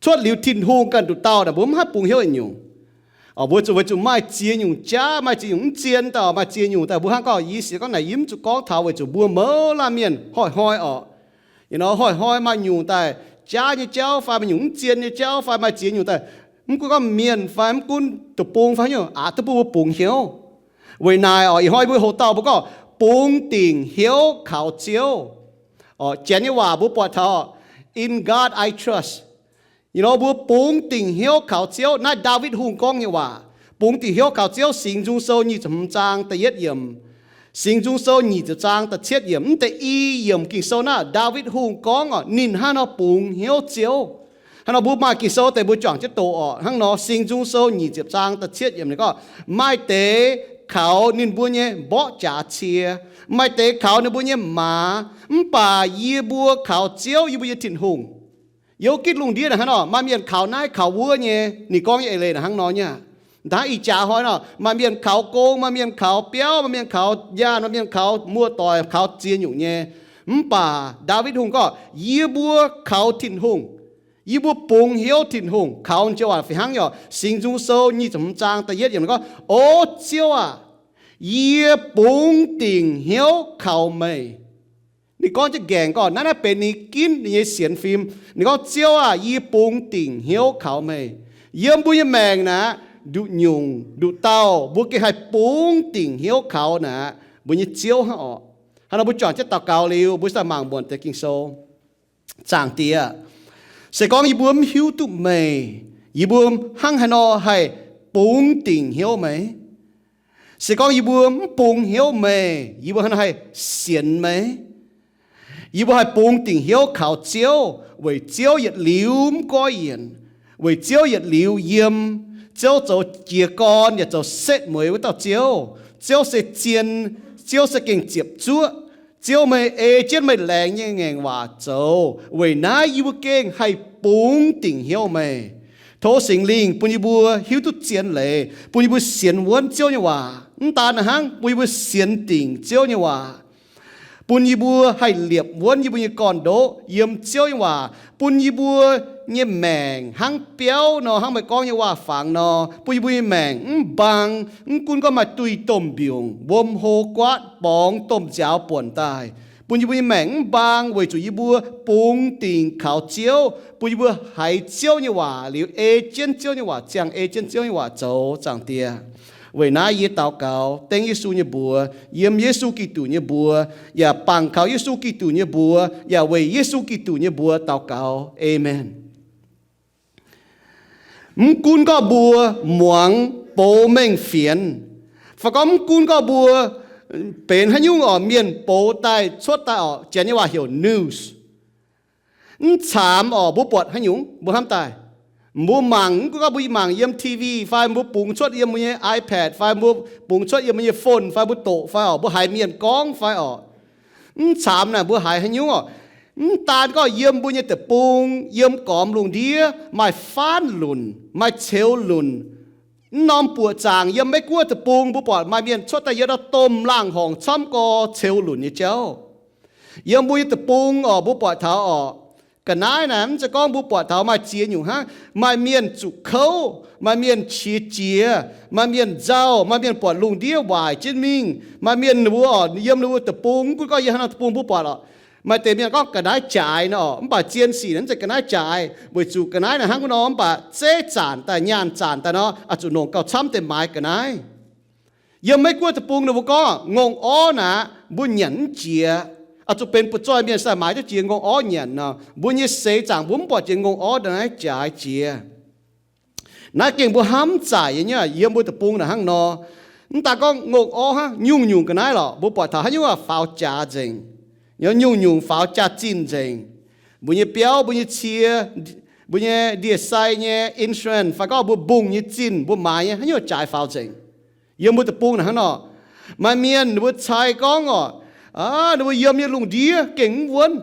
cuotv liuz Tin-Hungh ganh nduqc dauh naaic, mbuo mv haih bungx hnyouv nyungc. Mbuo zuqc, weic zuqc maaih ziex nyungc jaav, maaih ziex nyungc mv zien daaih, maaih ziex nyungc daaih. Mbuo hnangv gorngv yie sienx gorngv naaic, yie mv zuqc gorngv taux weic zuqc mbuo mouz laanh mienh hnoi-hnoi orqc, you know, hnoi-hnoi maaih nyungc daaih jaav nyei jauv fai maaih nyungc mv zien nyei jauv fai maaih ziex nyungc daaih, mv gunv gorngv mienh fai mv gunv deic-bung fai haaix nyungc, aqc duqv bun mbuo bungx hnyouv. Weic naaic orqc, ih hnoi mbuo hoqc dauh mbuo gorngv bungx dingc hnyouv kaux Ziouv. Janx nyei waac mbuo buatc taux In God I trust. Ih hnoi mbuo bungx dingc hnyouv kaux Ziouv. Naaiv Ndaawitv Hungh gorngv nyei waac. Bungx dingc hnyouv kaux Ziouv, Singx Nzung Sou nyic ziepc hmz zaang da'yietv yiemc, Singx Nzung Sou nyic ziepc zaang da'cietv yiemc. Mv deix i yiemc Ging-Sou naaiv Ndaawitv Hungh gorngv orqc, ninh hnangv nor bungx hnyouv Ziouv. Hnangv nor mbuo maaih Ging-Sou deix mbuo juangc jienv doqc orqc. Hnangv nor Singx Nzung Sou nyic ziepc zaang da'cietv yiemc ninh gorngv, maaih deix kaux ninh mbuo nyei mborqv jaax cie, maaih deix kaux ninh mbuo nyei maaz, mv baac yie mbuo kaux Ziouv, yie mbuo nyei Tin-Hungh. Yiem gitv lungh ndiev naaic hnangv nor, maaih mienh kaux naaiv kaux wuov nyei. Ninh gorngv nyei eix leiz naaic hnangv nor nyei aqv. Daaih ih jaax hnoi nor, maaih mienh kaux gong, maaih mienh kaux biauv, maaih mienh kaux nyaanh, maaih mienh kaux muoz-doic, kaux ziex nyungc nyei. Mv baac Ndaawitv Hungh gorngv, yie mbuo kaux Tin-Hungh. Yie mbuo bungx hnyouv Tin-Hungh. Kaux joux waac fih hnangv nyei orqc. Singx Nzung Sou nyic ziepc hmz zaang da'yietv yiemc gorngv, O Ziouv aah! Yie bungx dingc hnyouv kaux meih. Ninh gorngv jienv nqaengc gorngv naaiv, naaiv benx ninh ginv ninh nyei sienx fim. Ninh gorngv, Ziouv aah! Yie bungx dingc hnyouv kaux meih. Yiem mbuo nyei maengc naaic, nduqc nyungc nduqc dauh mbuo gengh haih bungx dingc hnyouv kaux naaic mbuo nyei Ziouv hnangv orqc. Hnangv nor mbuo juangc jienv daux gaux liuz, mbuo daaih mangc muonc deix Ging-Sou. Zaangc Diex, se gorngv yie mbuo mv hiuv duqv meih, yie mbuo hnangv haaix nor haih bungx dingc hnyouv meih? Se gorngv yie mbuo mv bungx hnyouv meih, yie mbuo hnangv haaix nor haih sienx meih? Yie mbuo haih bungx dingc hnyouv kaux Ziouv, weic Ziouv yietc liuz mv goiv yienc, weic Ziouv yietc liuz yiem. Ziouv zoux jiez gorn yaac zoux setv mueiz wuov dauh Ziouv. Ziouv se zien, Ziouv se gengh ziepc zuoqv. Ziouv meih ei jienv meih laengz nyei ngaengc waac zoux. Weic naaiv yie mbuo gengh haih bungx dingc hnyouv meih. Tov Singx Lingh bun yie mbuo hiuv duqv zien leiz, bun yie mbuo sienx wuonv Ziouv nyei waac. Mv daan hnangv, bun yie mbuo sienx dingc Ziouv nyei waac, bun yie mbuo haih liepc wuonv yie mbuo nyei gorn-ndoqv yiem Ziouv nyei waac, bun yie mbuo nyei maengc hnangv biauv nor, hnangv meih gorngv nyei waac-fangx nor, bun yie mbuo nyei maengc mv mbaang, mv gunv gorngv maaih duih domh mbiungc, wuom hlo guaatv borngz domh nziaaux buonc daaih, bun yie mbuo nyei maengc mv mbaang weic zuqc yie mbuo bungx dingc kaux Ziouv, bun yie mbuo haiz Ziouv nyei waac liuz ei jienv Ziouv nyei waac, ziangh ei jienv Ziouv nyei waac zoux, Zaangc Diex. Weic naaiv yie daux gaux dengv Yesu nyei mbuox, yiem Yesu Giduc nyei mbuox, yaac bangc kaux Yesu Giduc nyei mbuox, yaac weic Yesu Giduc nyei mbuox daux gaux. Aamen. Mv gunv gorngv mbuo muangx box mengh fienx, fai gorngv mv gunv gorngv mbuo benx haaix nyungc orqc, mienh box daaih cuotv daaih orqc, Janx nyei waac heuc news. Mv caamx orqc, mbuo buatc haaix nyungc mbuo hnamv daaih, mbuo mangc, mv gunv gorngv mbuo mangc yiem T V fai mbuo bungx cuotv yiem mbuo nyei iPad fai mbuo bungx cuotv yiem mbuo nyei phone fai mbuo doqc fai orqc, mbuo haiz mienh gorngv fai orqc, mv caamx naaic mbuo haiz haaix nyungc orqc, mv daan gorngv yiem mbuo nyei deic-bung, yiem gormx lungh ndiev maaih faanv lunc, maaih ceux lunc. Mv norm buoqc zaangc yiem Meiv Guoqv deic-bung mbuo buatc maaih mienh cuotv daaih yiem naaiv domh laangh horngc camv gorx ceux lunc nyei jauv. Yiem mbuo nyei deic-bung orqc, mbuo buatc taux orqc, ga'naaiv naaic mv zeiz gorngv mbuo buatc taux maaih ziex nyungc hnangv. Maaih mienh zuqc kouv, maaih mienh qiex jiez, maaih mienh nzauh, maaih mienh buatc lungh ndiev waaic jienv mingh, maaih mienh ninh mbuo orqc, yiem ninh mbuo deic-bung, mv gunv gorngv yiem haaix norm deic-bung mbuo buatc orqc, maaih deix mienh gorngv ga'naaiv jaaix nor orqc, mv baac zien sic naaiv mv zeiz ga'naaiv jaaix, weic zuqc ga'naaiv naaic hnangv wuov nor, mv baac zeiv zanc daaih, nyaanh zanc daaih nor, oix zuqc longc gauh camv deix maaiz ga'naaiv. Yiem Meiv Guoqv deic-bung ninh mbuo gorngv ngongh orv naaic mbuo nyanc mv jiex, oix zuqc benx butv-zoih mienh sai maaiz duqv jiex ngongh orv nyanc nor. Mbuo nyei seix zaangc mbuo mv buatc jiex ngongh orv naaiv jaaix jiex. Naaiv gengh mbuo hnamv zaaic nyei, yiem mbuo deic-bung naaic hnangv nor. Mv daan gorngv ngongh orv hnangv, nyungc-nyungc ga'naaiv lorqc, mbuo buatc taux haaix nyungc faaux jaax nzengc, nyungc-nyungc faaux jaax-zinh nzengc. Mbuo nyei biauv, mbuo nyei cie, mbuo nyei ndie-sai nyei insurance, fai gorngv mbuo mbungh nyei zinh mbuo maaiz nyei, haaix nyungc jaaix faaux nzengc. Yiem mbuo deic-bung naaic hnangv nor. Maaih mienh ninh mbuo cai gorngv orqc, ninh mbuo yiem nyei lungh ndiev gengh mv wuonv.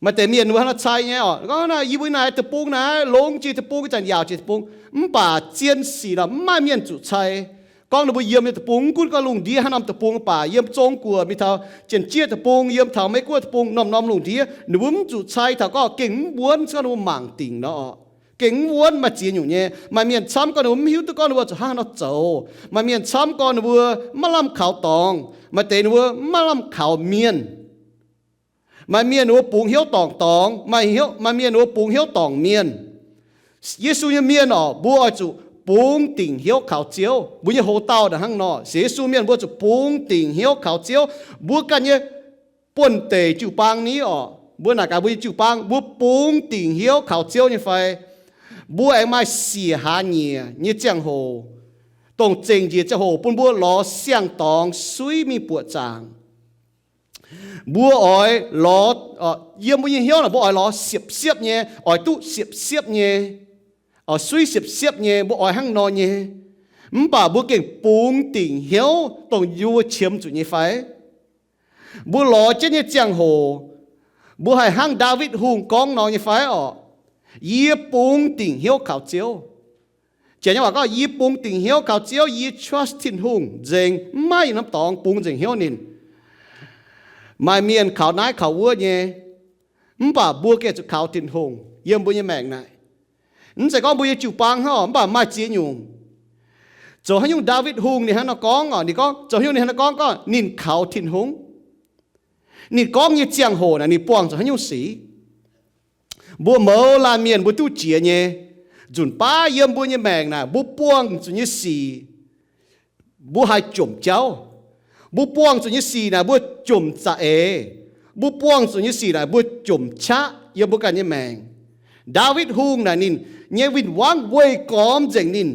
Maaih deix mienh ninh mbuo hnangv nor cai nyei orqc, gorngv naaic yie mbuo naaic deic-bung naaic longx jiex deic-bung, ih zanc yaauc jiex deic-bung. Mv baac zien sic lorqc, mv maaih mienh zuqc cai. Gorngv ninh mbuo yiem nyei deic-bung, mv gunv gorngv lungh ndiev haaix norm deic-bung mv baac, yiem Zong-Guoqv mingh taux Janx-Jieqv deic-bung, yiem taux Meiv-Guoqv deic-bung, norm-norm lungh ndiev, ninh mbuo mv zuqc cai taux gorngv gengh mv wuonv, se gorngv ninh mbuo mangc dingc nor, gengh mv wuonv, maaih ziex nyungc nyei. Maaih mienh camv gorngv ninh mbuo mv hiuv duqv gorngv ninh mbuo zuqc hnangv haaix nor zoux. Maaih mienh camv gorngv ninh mbuo maiv lamh kaux dorngx. Maaih deix ninh mbuo maiv lamh kaux mienh. Maaih mienh ninh mbuo bungx hnyouv dorngc dorngx, maaih mienh ninh mbuo bungx hnyouv dorngc mienh. Yesu nyei mienh oc, mbuo oix zuqc bungx dingc hnyouv kaux Ziouv. Mbuo nyei houx-dauh naaic hnangv nor, sienx Yesu mienh mbuo zuqc bungx dingc hnyouv kaux Ziouv. Mbuo ganh nyei buonv-deic jiu-baang ni oc, mbuo naaic gaax mbuo nyei jiu-baang, mbuo bungx dingc hnyouv kaux Ziouv nyei fai? Mbuo aengx maaih siec hlaax nyieqc nyei ziangh hoc, dongh zengc njiec ziangh hoc bun mbuo lorz siang-dorngx suiv mingh buoqc zaangc. Mbuo oix lorz, yiem mbuo nyei hnyouv naaic mbuo oix lorz siepv-siepv nyei, oix duqv siepv-siepv nyei, oix suiv siepv-siepv nyei, mbuo oix hnangv nor nyei. Mv baac mbuo gengh bungx dingc hnyouv dongh yie mbuo qiemx zuqc nyei fai? Mbuo lorz jienv nyei ziangh hoc, mbuo haih hnangv Ndaawitv Hungh gorngv nor nyei fai orqc? Yie bungx dingc hnyouv kaux Ziouv. Janx nyei waac gorngv, yie bungx dingc hnyouv kaux Ziouv, yie trust Tin-Hungh nzengc, mv maaih yietc norm dorngx bungx nzengc hnyouv ninh. Maaih mienh kaux naaiv kaux wuov nyei, mv baac mbuo gengh zuqc kaux Tin-Hungh yiem mbuo nyei maengc naaic. Mv zeiz gorngv mbuo nyei jiu-baang hnangv, mv baac maaih ziex nyungc zoux haaix nyungc. Ndaawitv Hungh ninh hnangv nor gorngv oc, ninh gorngv zoux haaix nyungc, ninh hnangv nor gorngv gorngv ninh kaux Tin-Hungh. Ninh gorngv nyei ziangh hoc naaic ninh buangh zuqc haaix nyungc sic. Mbuo mouz laanh mienh mbuo duqv jiex nyei, nzunc baav yiem mbuo nyei maengc naaic mbuo buangh zuqc nyei sic, mbuo haih jomc jauv. Mbuo buangh zuqc nyei sic naaic mbuo jomc za'eix. Mbuo buangh zuqc nyei sic naaic mbuo jomc qaqv yiem mbuo ganh nyei maengc. Ndaawitv Hungh naaic ninh nyei win-wangv weih gormx nzengc ninh.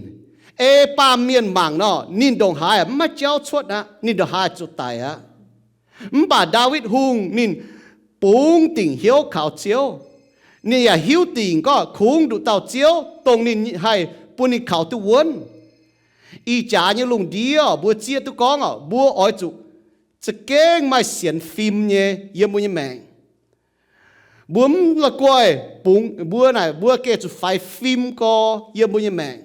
Ei baamh mienh mangc nor, ninh ndongc haaix mv maaih jauv cuotv aqv, ninh ndongc haaix zuqc daic aqv. Mv baac Ndaawitv Hungh ninh bungx dingc hnyouv kaux Ziouv. Ninh yaac hiuv dingc gorngv kungx nduqc dauh Ziouv dongh ninh haih bun ninh kaux duqv wuonv. Ih jaax nyei lungh ndiev mbuo zieqv duqv gorngv oc, mbuo oix zuqc za'gengh maaih sienx fim nyei yiem mbuo nyei maengc. Mbuo mv la'guaih bungx, mbuo naaic mbuo gengh zuqc faix fim gorx yiem mbuo nyei maengc.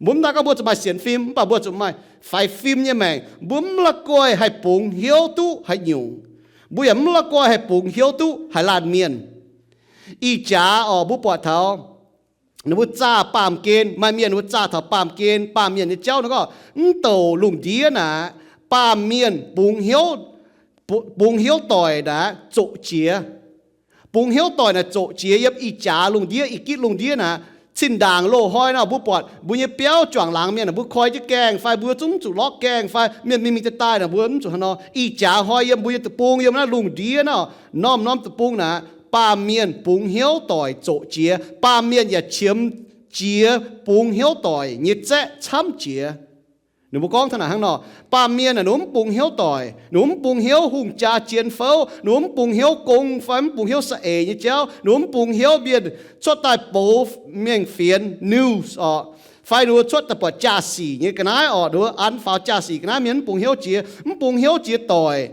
Mbuo mv daan gorngv mbuo zuqc maaih sienx fim, mv baac mbuo zuqc maaih faix fim nyei maengc. Mbuo mv la'guaih haih bungx hnyouv duqv haaix nyungc. Mbuo yaac mv la'guaih haih bungx hnyouv duqv haaix laanh mienh. Ih jaax oc, mbuo buatc taux ninh mbuo zaah baamh gen, maaih mienh ninh mbuo zaah taux baamh gen, baamh mienh nyei jauv nor gorngv, mv douc lungh ndiev naaic, baamh mienh bungx hnyouv, bungx hnyouv doic naaic zoqc jiex. Bungx hnyouv doic naaic zoqc jiex yiem ih jaax lungh ndiev, ih gitv lungh ndiev naaic. Zinh ndaangc loz-hnoi nor mbuo buatc mbuo nyei biauv juangc laangz mienh, mbuo koi jienv gaengh fai mbuo zungv mv zuqc lorqv gaengh fai mienh mingh mingh daaih daaih naaic mbuo mv zuqc haaix nor. Ih jaax hnoi yiem mbuo nyei deic-bung, yiem naaiv lungh ndiev nor, norm-norm deic-bung naaic, baamh mienh bungx hnyouv doic zoqc jiex. Baamh mienh yaac qiemx jiex bungx hnyouv doic nyei zaeqv camv jiex. Ninh mbuo gorngv taux naaic hnangv nor, baamh mienh aah, ninh mbuo mv bungx hnyouv doic, ninh mbuo mv bungx hnyouv hungh jaa jien fouv, ninh mbuo mv bungx hnyouv gong fai mv bungx hnyouv saeng-eix nyei jauv, ninh mbuo mv bungx hnyouv mienh cuotv daaih boux mengh fienx news oc, fai ninh mbuo cuotv daaih buatc jaa-sic nyei ga'naaiv oc, ninh mbuo an faaux jaa-sic ga'naaiv, mienh mv bungx hnyouv jiex, mv bungx hnyouv jiex doic.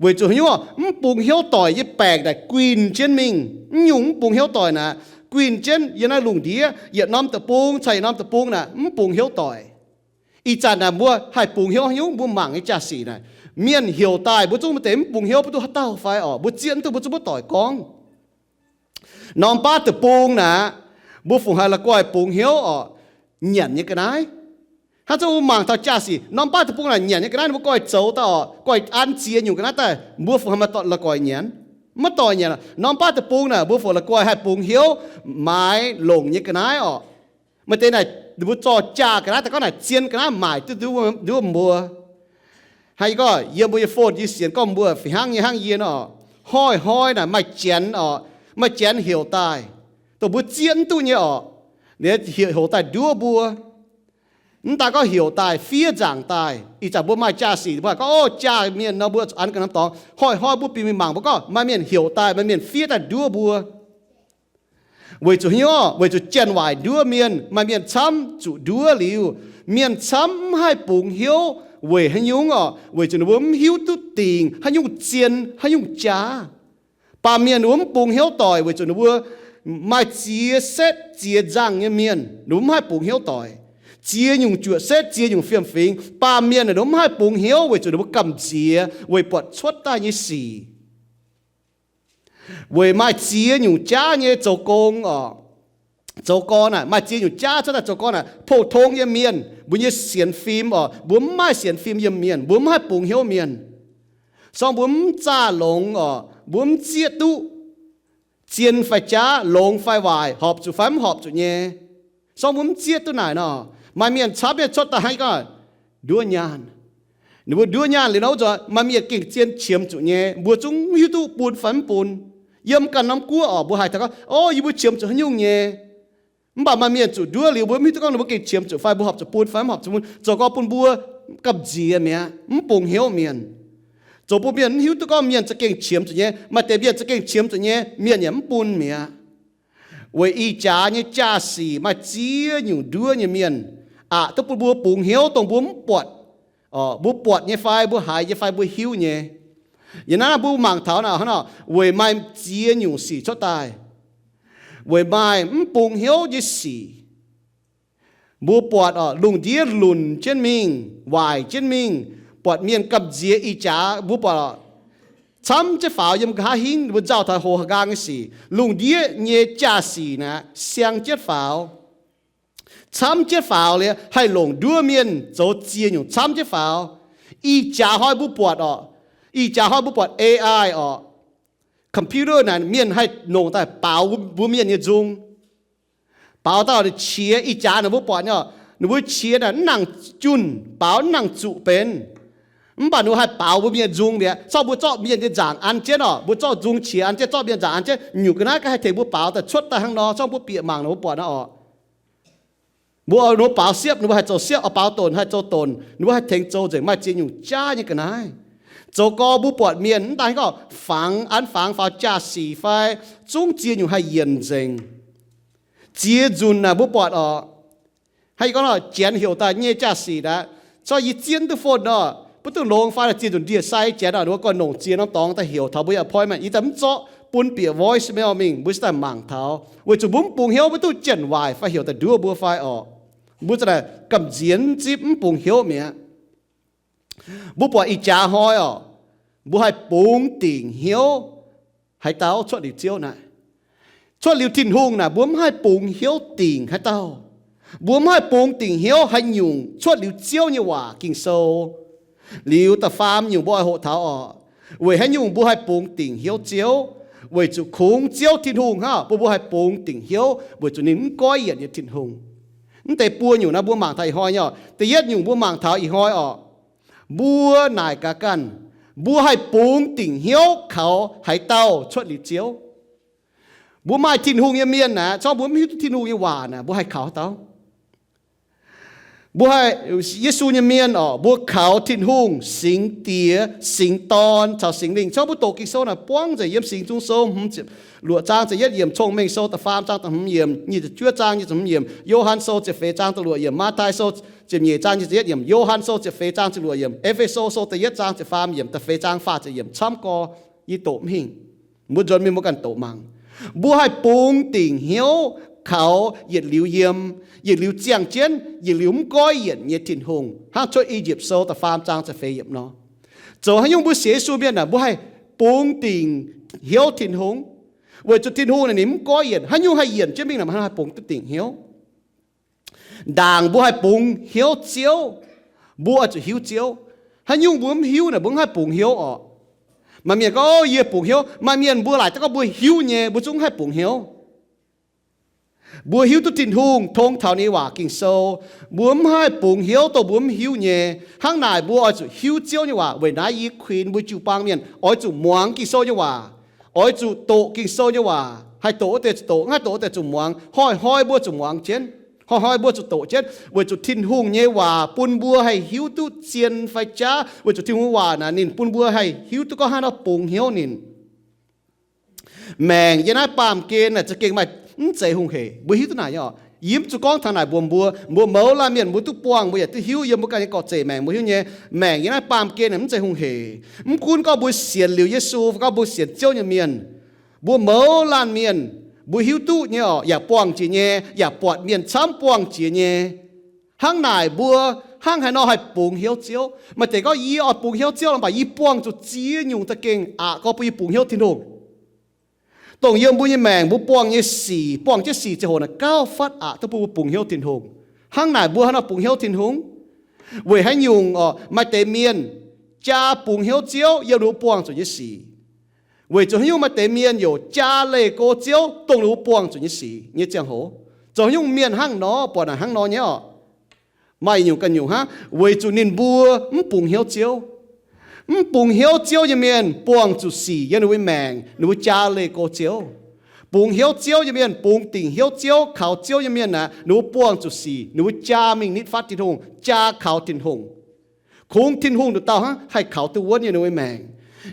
Weic zuqc haaix nyungc? Mv bungx hnyouv doic nyei baengc naaic guinh jienv mingh. Mv nyungc mv bungx hnyouv doic naaic, guinh jienv yiem naaiv lungh ndiev yietc norm deic-bung caux yietc norm deic-bung naaic mv bungx hnyouv doic. Ih zanc naaic mbuo haih bungx hnyouv haaix nyungc? Mbuo mangc nyei jaa-sic naaic, mienh heuc daaih mbuo zungv maaih deix mv bungx hnyouv, mv duqv haaix dauh fai orqc? Mbuo zieqv mv duqv, mbuo zungv maiv doic gorngv. Norm baav deic-bung naaic, mbuo fungc haih la'guaih bungx hnyouv orqc? Nyanc nyei ga'naaiv. Hnangv zungv mbuo mangc taux jaa-sic, norm baav deic-bung naaic nyanc nyei ga'naaiv, ninh mbuo goiv zoux daaih orqc, goiv an ziex nyungc ga'naaiv daaih, mbuo fungc haih maaih doic la'guaih nyanc? Maiv doic nyanc. Norm baav deic-bung naaic mbuo fungc la'guaih haih bungx hnyouv maaiz longc nyei ga'naaiv orqc? Maaih deix naaic ninh mbuo zorqv jaa ga'naaiv daaih gorngv naaic zien ga'naaiv maaic duqv nduov mbuo. Hnangv yie gorngv yiem mbuo nyei phone yie sienx gorngv mbuo fih hnangv nyei hnangv yie nor, hnoi-hnoi naaic maaih janx orqc, maaih janx heuc daaih, dongh mbuo zieqv mv duqv nyei orqc, ninh heuc daaih nduov mbuo. Mv daan gorngv heuc daaih, fiev nzaangc daaih. Ih zanc mbuo maaih jaa-sic, mbuo gorngv, o, jaa mienh nor, mbuo zuqc an ganh norm dorngx. Hnoi-hnoi mbuo bieqc mingh mangc, mbuo gorngv maaih mienh heuc daaih, maaih mienh fiev daaih nduov mbuo. Weic zuqc haaix nyungc? Weic zuqc janx-waaic nduov mienh, maaih mienh camv zuqc nduov liuz, mienh camv mv haih bungx hnyouv. Weic haaix nyungc orqc? Weic zuqc ninh mbuo mv hiuv duqv dingc haaix nyungc zien, haaix nyungc jaax. Baamh mienh ninh mbuo mv bungx hnyouv doic weic zuqc ninh mbuo maaih ziex setv ziex nzangh nyei mienh, ninh mbuo mv haih bungx hnyouv doic. Ziex nyungc juoqc setv, ziex nyungc fiem-fingx, baamh mienh naaic ninh mbuo mv haih bungx hnyouv weic zuqc ninh mbuo gamh nziex weic buatc cuotv daaih nyei sic. Weic maaih ziex nyungc jaav nyei zoux gong oc, zoux gorn naaic, maaih ziex nyungc jaav cuotv daaih zoux gorn naaic, pou-tong yiem mienh, mbuo nyei sienx fim oc, mbuo mv maaih sienx fim yiem mienh, mbuo mv haih bungx hnyouv mienh. Sorng mbuo mv zaah longx oc, mbuo mv zieqv duqv zien fai jaav, longx fai waaic, horpc zuqc fai mv horpc zuqc nyei. Sorng mbuo mv zieqv duqv naaic nor, maaih mienh camv nyei cuotv daaih hnangv gorngv nduov nyaanh. Ninh mbuo nduov nyaanh liuz nor, wuov zanc maaih mienh gengh zien qiemx zuqc nyei, mbuo zungv mv hiuv duqv bun fai mv bun. Yiem ganh norm guoqv oc, mbuo haiz taux gorngv, o, yie mbuo qiemx zuqc haaix nyungc nyei. Mv baac maaih mienh zuqc nduov liuz, mbuo mv hiuv duqv gorngv ninh mbuo gengh qiemx zuqc fai mbuo horpc zuqc bun fai mv horpc zuqc bun, zoux gorngv bun mbuo gamh nziex mi'aqv, mv bungx hnyouv mienh. Zoux bun mienh mv hiuv duqv gorngv mienh za'gengh qiemx zuqc nyei, maaih deix mienh za'gengh qiemx zuqc nyei, mienh yaac mv bun mi'aqv. Weic ih jaax nyei jaa-sic maaih ziex nyungc nduov nyei mienh, aqc duqv bun mbuo bungx hnyouv dongh mbuo mv buatc, mbuo buatc nyei fai mbuo haiz nyei fai mbuo hiuv nyei. Yiem naaiv mbuo mangc taux naaic hnangv nor, weic maaih ziex nyungc sic cuotv daaih, weic maaih mv bungx hnyouv nyei sic. Mbuo buatc oc, lungh ndiev lunc jienv mingh, waaic jienv mingh, buatc mienh gamh nziex ih jaax, mbuo buatc oc, camv jienv faaux yiem nqa'haav hingv, mbuo nzauh taux hoqc nqaang nyei sic. Lungh ndiev nyei jaa-sic naaic siang jienv faaux, camv jienv faaux liuz haih longc nduov mienh zoux ziex nyungc camv jienv faaux. Ih jaax hnoi mbuo buatc oc, ih jaax hnoi mbuo buatc A I oc, computer naaic mienh haih longc daaih baaux mbuo mienh nyei nzung. Baaux dauh qiex ih jaax naaic mbuo buatc nyei oc, ninh mbuo qiex naaic mv nangc junh, baaux mv nangc zuqc benx. Mv baac ninh mbuo haih baaux mbuo mienh nzung mi'aqv. Zorqv mbuo zorqv mienh nyei nzaangc an jienv oc, mbuo zorqv nzung qiex an jienv, zorqv mienh nzaangc an jienv, nyungc ga'naaiv ga'naaiv haih tengx mbuo baaux daaih cuotv daaih hnangv nor. Zorqv mbuo bieqc mangc naaic mbuo buatc naaiv oc. Mbuo oix ninh mbuo baaux siepv, ninh mbuo haih zoux siepv, oix baaux donc haih zoux donc, ninh mbuo haih tengx zoux nzengc, maaih ziex nyungc jaav nyei ga'naaiv. Zoux gorx mbuo buatc mienh mv daaih gorngv fangx an fangx faaux jaa-sic fai zungv ziex nyungc haih yienc nzengc. Ziex nzunc naaic mbuo buatc oc, haih gorngv nor janx heuc daaih nyei jaa-sic aqv, corc yie zien duqv phone nor, mbuo duqv longx fai ziex nzunc ndie-sai janx oc, ninh mbuo gorngv nongc ziex norm dorngx daaih heuc taux mbuo nyei appointment, yie daaih mv zorqv bun bieqc voice mail mingh, mbuo se daaih mangc taux. Weic zuqc mbuo mv bungx hnyouv, mbuo duqv janx waaic fai heuc daaih nduov mbuo fai oc. Mbuo za'naaic gamh nziex zipv mv bungx hnyouv mi'aqv. Mbuo buatc ih jaax hnoi oc, mbuo haih bungx dingc hnyouv haaix dauh cuotv liuz Ziouv naaic. Cuotv liuz Tin-Hungh naaic mbuo mv haih bungx hnyouv dingc haaix dauh. Mbuo mv haih bungx dingc hnyouv haaix nyungc cuotv liuz Ziouv nyei waac Ging-Sou. Liuz da'faam nyungc mbuo oix hoqc taux oc, weic haaix nyungc mbuo haih bungx dingc hnyouv Ziouv? Weic zuqc kungx Ziouv Tin-Hungh hnangv bun mbuo haih bungx dingc hnyouv weic zuqc ninh mv goiv yienc nyei Tin-Hungh. Mv deix buo nyungc naaiv mbuo mangc taux ih hnoi nyei oc. Da'yietv nyungc mbuo mangc taux ih hnoi oc, mbuo naaic gaax ganh, mbuo haih bungx dingc hnyouv kaux haaix dauh cuotv liuz Ziouv? Mbuo maaih Tin-Hungh nyei mienh naaic, corc mbuo mv hiuv duqv Tin-Hungh nyei waac naaic, mbuo haih kaux haaix dauh? Mbuo haih, Yesu nyei mienh oc, mbuo kaux Tin-Hungh, Singx Diex, Singx Dorn caux Singx Lingh. Corc mbuo doqc Ging-Sou naaic buangv nzengc yiem Singx Nzung Sou hmz ziepc luoqc zaang ziepc yietv yiemc, Cong-Mengh Sou da'faam zaang da'hmz yiemc, nyic ziepc juov zaang nyic ziepc hmz yiemc, Yo^han Sou ziepc feix zaang da'luoqc yiemc, Matv^tai Sou ziepc nyeic zaang nyic ziepc yietv yiemc, Yo^han Sou ziepc feix zaang ziepc luoqc yiemc, E^fe^so Sou da'yietv zaang ziepc faam yiemc, da'feix zaang faah ziepc yiemc, camv gorx yie doqc mv hingh. Mbuo nzuonx mingh mbuo ganh doqc mangc. Mbuo haih bungx dingc hnyouv kaux yietc liuz yiem, yietc liuz ziangh jienv, yietc liuz mv goiv yienc nyei Tin-Hungh, hnangv Cuotv I^yipv Sou da'faam zaang ziepc feix yiemc nor. Zoux haaix nyungc mbuo sienx Yesu mienh naaic, mbuo haih bungx dingc hnyouv Tin-Hungh, weic zuqc Tin-Hungh naaic ninh mv goiv yienc. Haaix nyungc haih yienc jienv mingh naaic, mbuo haih bungx duqv dingc hnyouv. Ndaangc mbuo haih bungx hnyouv Ziouv, mbuo oix zuqc hiuv Ziouv. Haaix nyungc mbuo mv hiuv naaic, mbuo mv haih bungx hnyouv orqc. Maaih mienh gorngv, o, yie bungx hnyouv. Maaih mienh mbuo laaic daaih gorngv mbuo hiuv nyei, mbuo zungv mv haih bungx hnyouv. Mbuo hiuv duqv Tin-Hungh tong taux ninh nyei waac Ging-Sou. Mbuo mv haih bungx hnyouv dongh mbuo mv hiuv nyei. Hnangv naaic mbuo oix zuqc hiuv Ziouv nyei waac. Weic naaiv yie kuinx mbuo jiu-baang mienh oix zuqc muangx Ging-Sou nyei waac, oix zuqc doqc Ging-Sou nyei waac. Haih doqc wuov deix zuqc doqc, mv haih doqc wuov deix zuqc muangx. Hnoi-hnoi mbuo zuqc muangx jienv, hnoi-hnoi mbuo zuqc doqc jienv, weic zuqc Tin-Hungh nyei waac bun mbuo haih hiuv duqv zien fai jaav. Weic zuqc Tin-Hungh waac naaic ninh bun mbuo haih hiuv duqv gorngv haaix nor bungx hnyouv ninh. Maengc yiem naaiv baamh gen naaic za'gengh maaih mv zeiz hungh hec. Mbuo hiuv duqv naaic nyei oc. Yie mv zuqc gorngv taux naaic mbuox mbuo. Mbuo mouz laanh mienh mbuo duqv buangh, mbuo yaac duqv hiuv, yiem mbuo ganh nyei gorqv-zeqc maengc mbuo hiuv nyei. Maengc yiem naaiv baamh gen naaic mv zeiz hungh hec. Mv gunv gorngv mbuo sienx liuz Yesu fai gorngv mbuo sienx Ziouv nyei mienh, mbuo mouz laanh mienh mbuo hiuv duqv nyei oc, yaac buangh jiex nyei, yaac buatc mienh camv buangh jiex nyei. Hnangv naaic mbuo hnangv haaix nor haih bungx hnyouv Ziouv? Maaih deix gorngv, yie oix bungx hnyouv Ziouv, mv baac yie buangh zuqc ziex nyungc za'gengh aqc gorngv bun yie bungx hnyouv Tin-Hungh. Dongh yiem mbuo nyei maengc mbuo buangh nyei sic, buangh jienv sic ziangh hoc naaic gauh fatv aqc duqv bun mbuo bungx hnyouv Tin-Hungh. Hnangv naaic mbuo haaix nor bungx hnyouv Tin-Hungh? Weic haaix nyungc oc? Maaih deix mienh jaa bungx hnyouv Ziouv yiem ninh mbuo buangh zuqc nyei sic. Weic zuqc haaix nyungc maaih deix mienh youc jaa leih go Ziouv dongh ninh mbuo buangh zuqc nyei sic nyei ziangh hoc? Zoux haaix nyungc mienh hnangv nor, buatc naaic hnangv nor nyei oc? Maaih nyungc ganh nyungc hnangv, weic zuqc ninh mbuo mv bungx hnyouv Ziouv. Mv bungx hnyouv Ziouv nyei mienh buangh zuqc sic yiem ninh mbuo maengc, ninh mbuo jaa leih go Ziouv. Bungx hnyouv Ziouv nyei mienh, bungx dingc hnyouv Ziouv, kaux Ziouv nyei mienh aeqv, ninh mbuo buangh zuqc sic, ninh mbuo jaa mingh nitv fatv Tin-Hungh, jaa kaux Tin-Hungh. Kungx Tin-Hungh nduqc dauh hnangv haih kaux duqv wuonv yiem ninh mbuo maengc.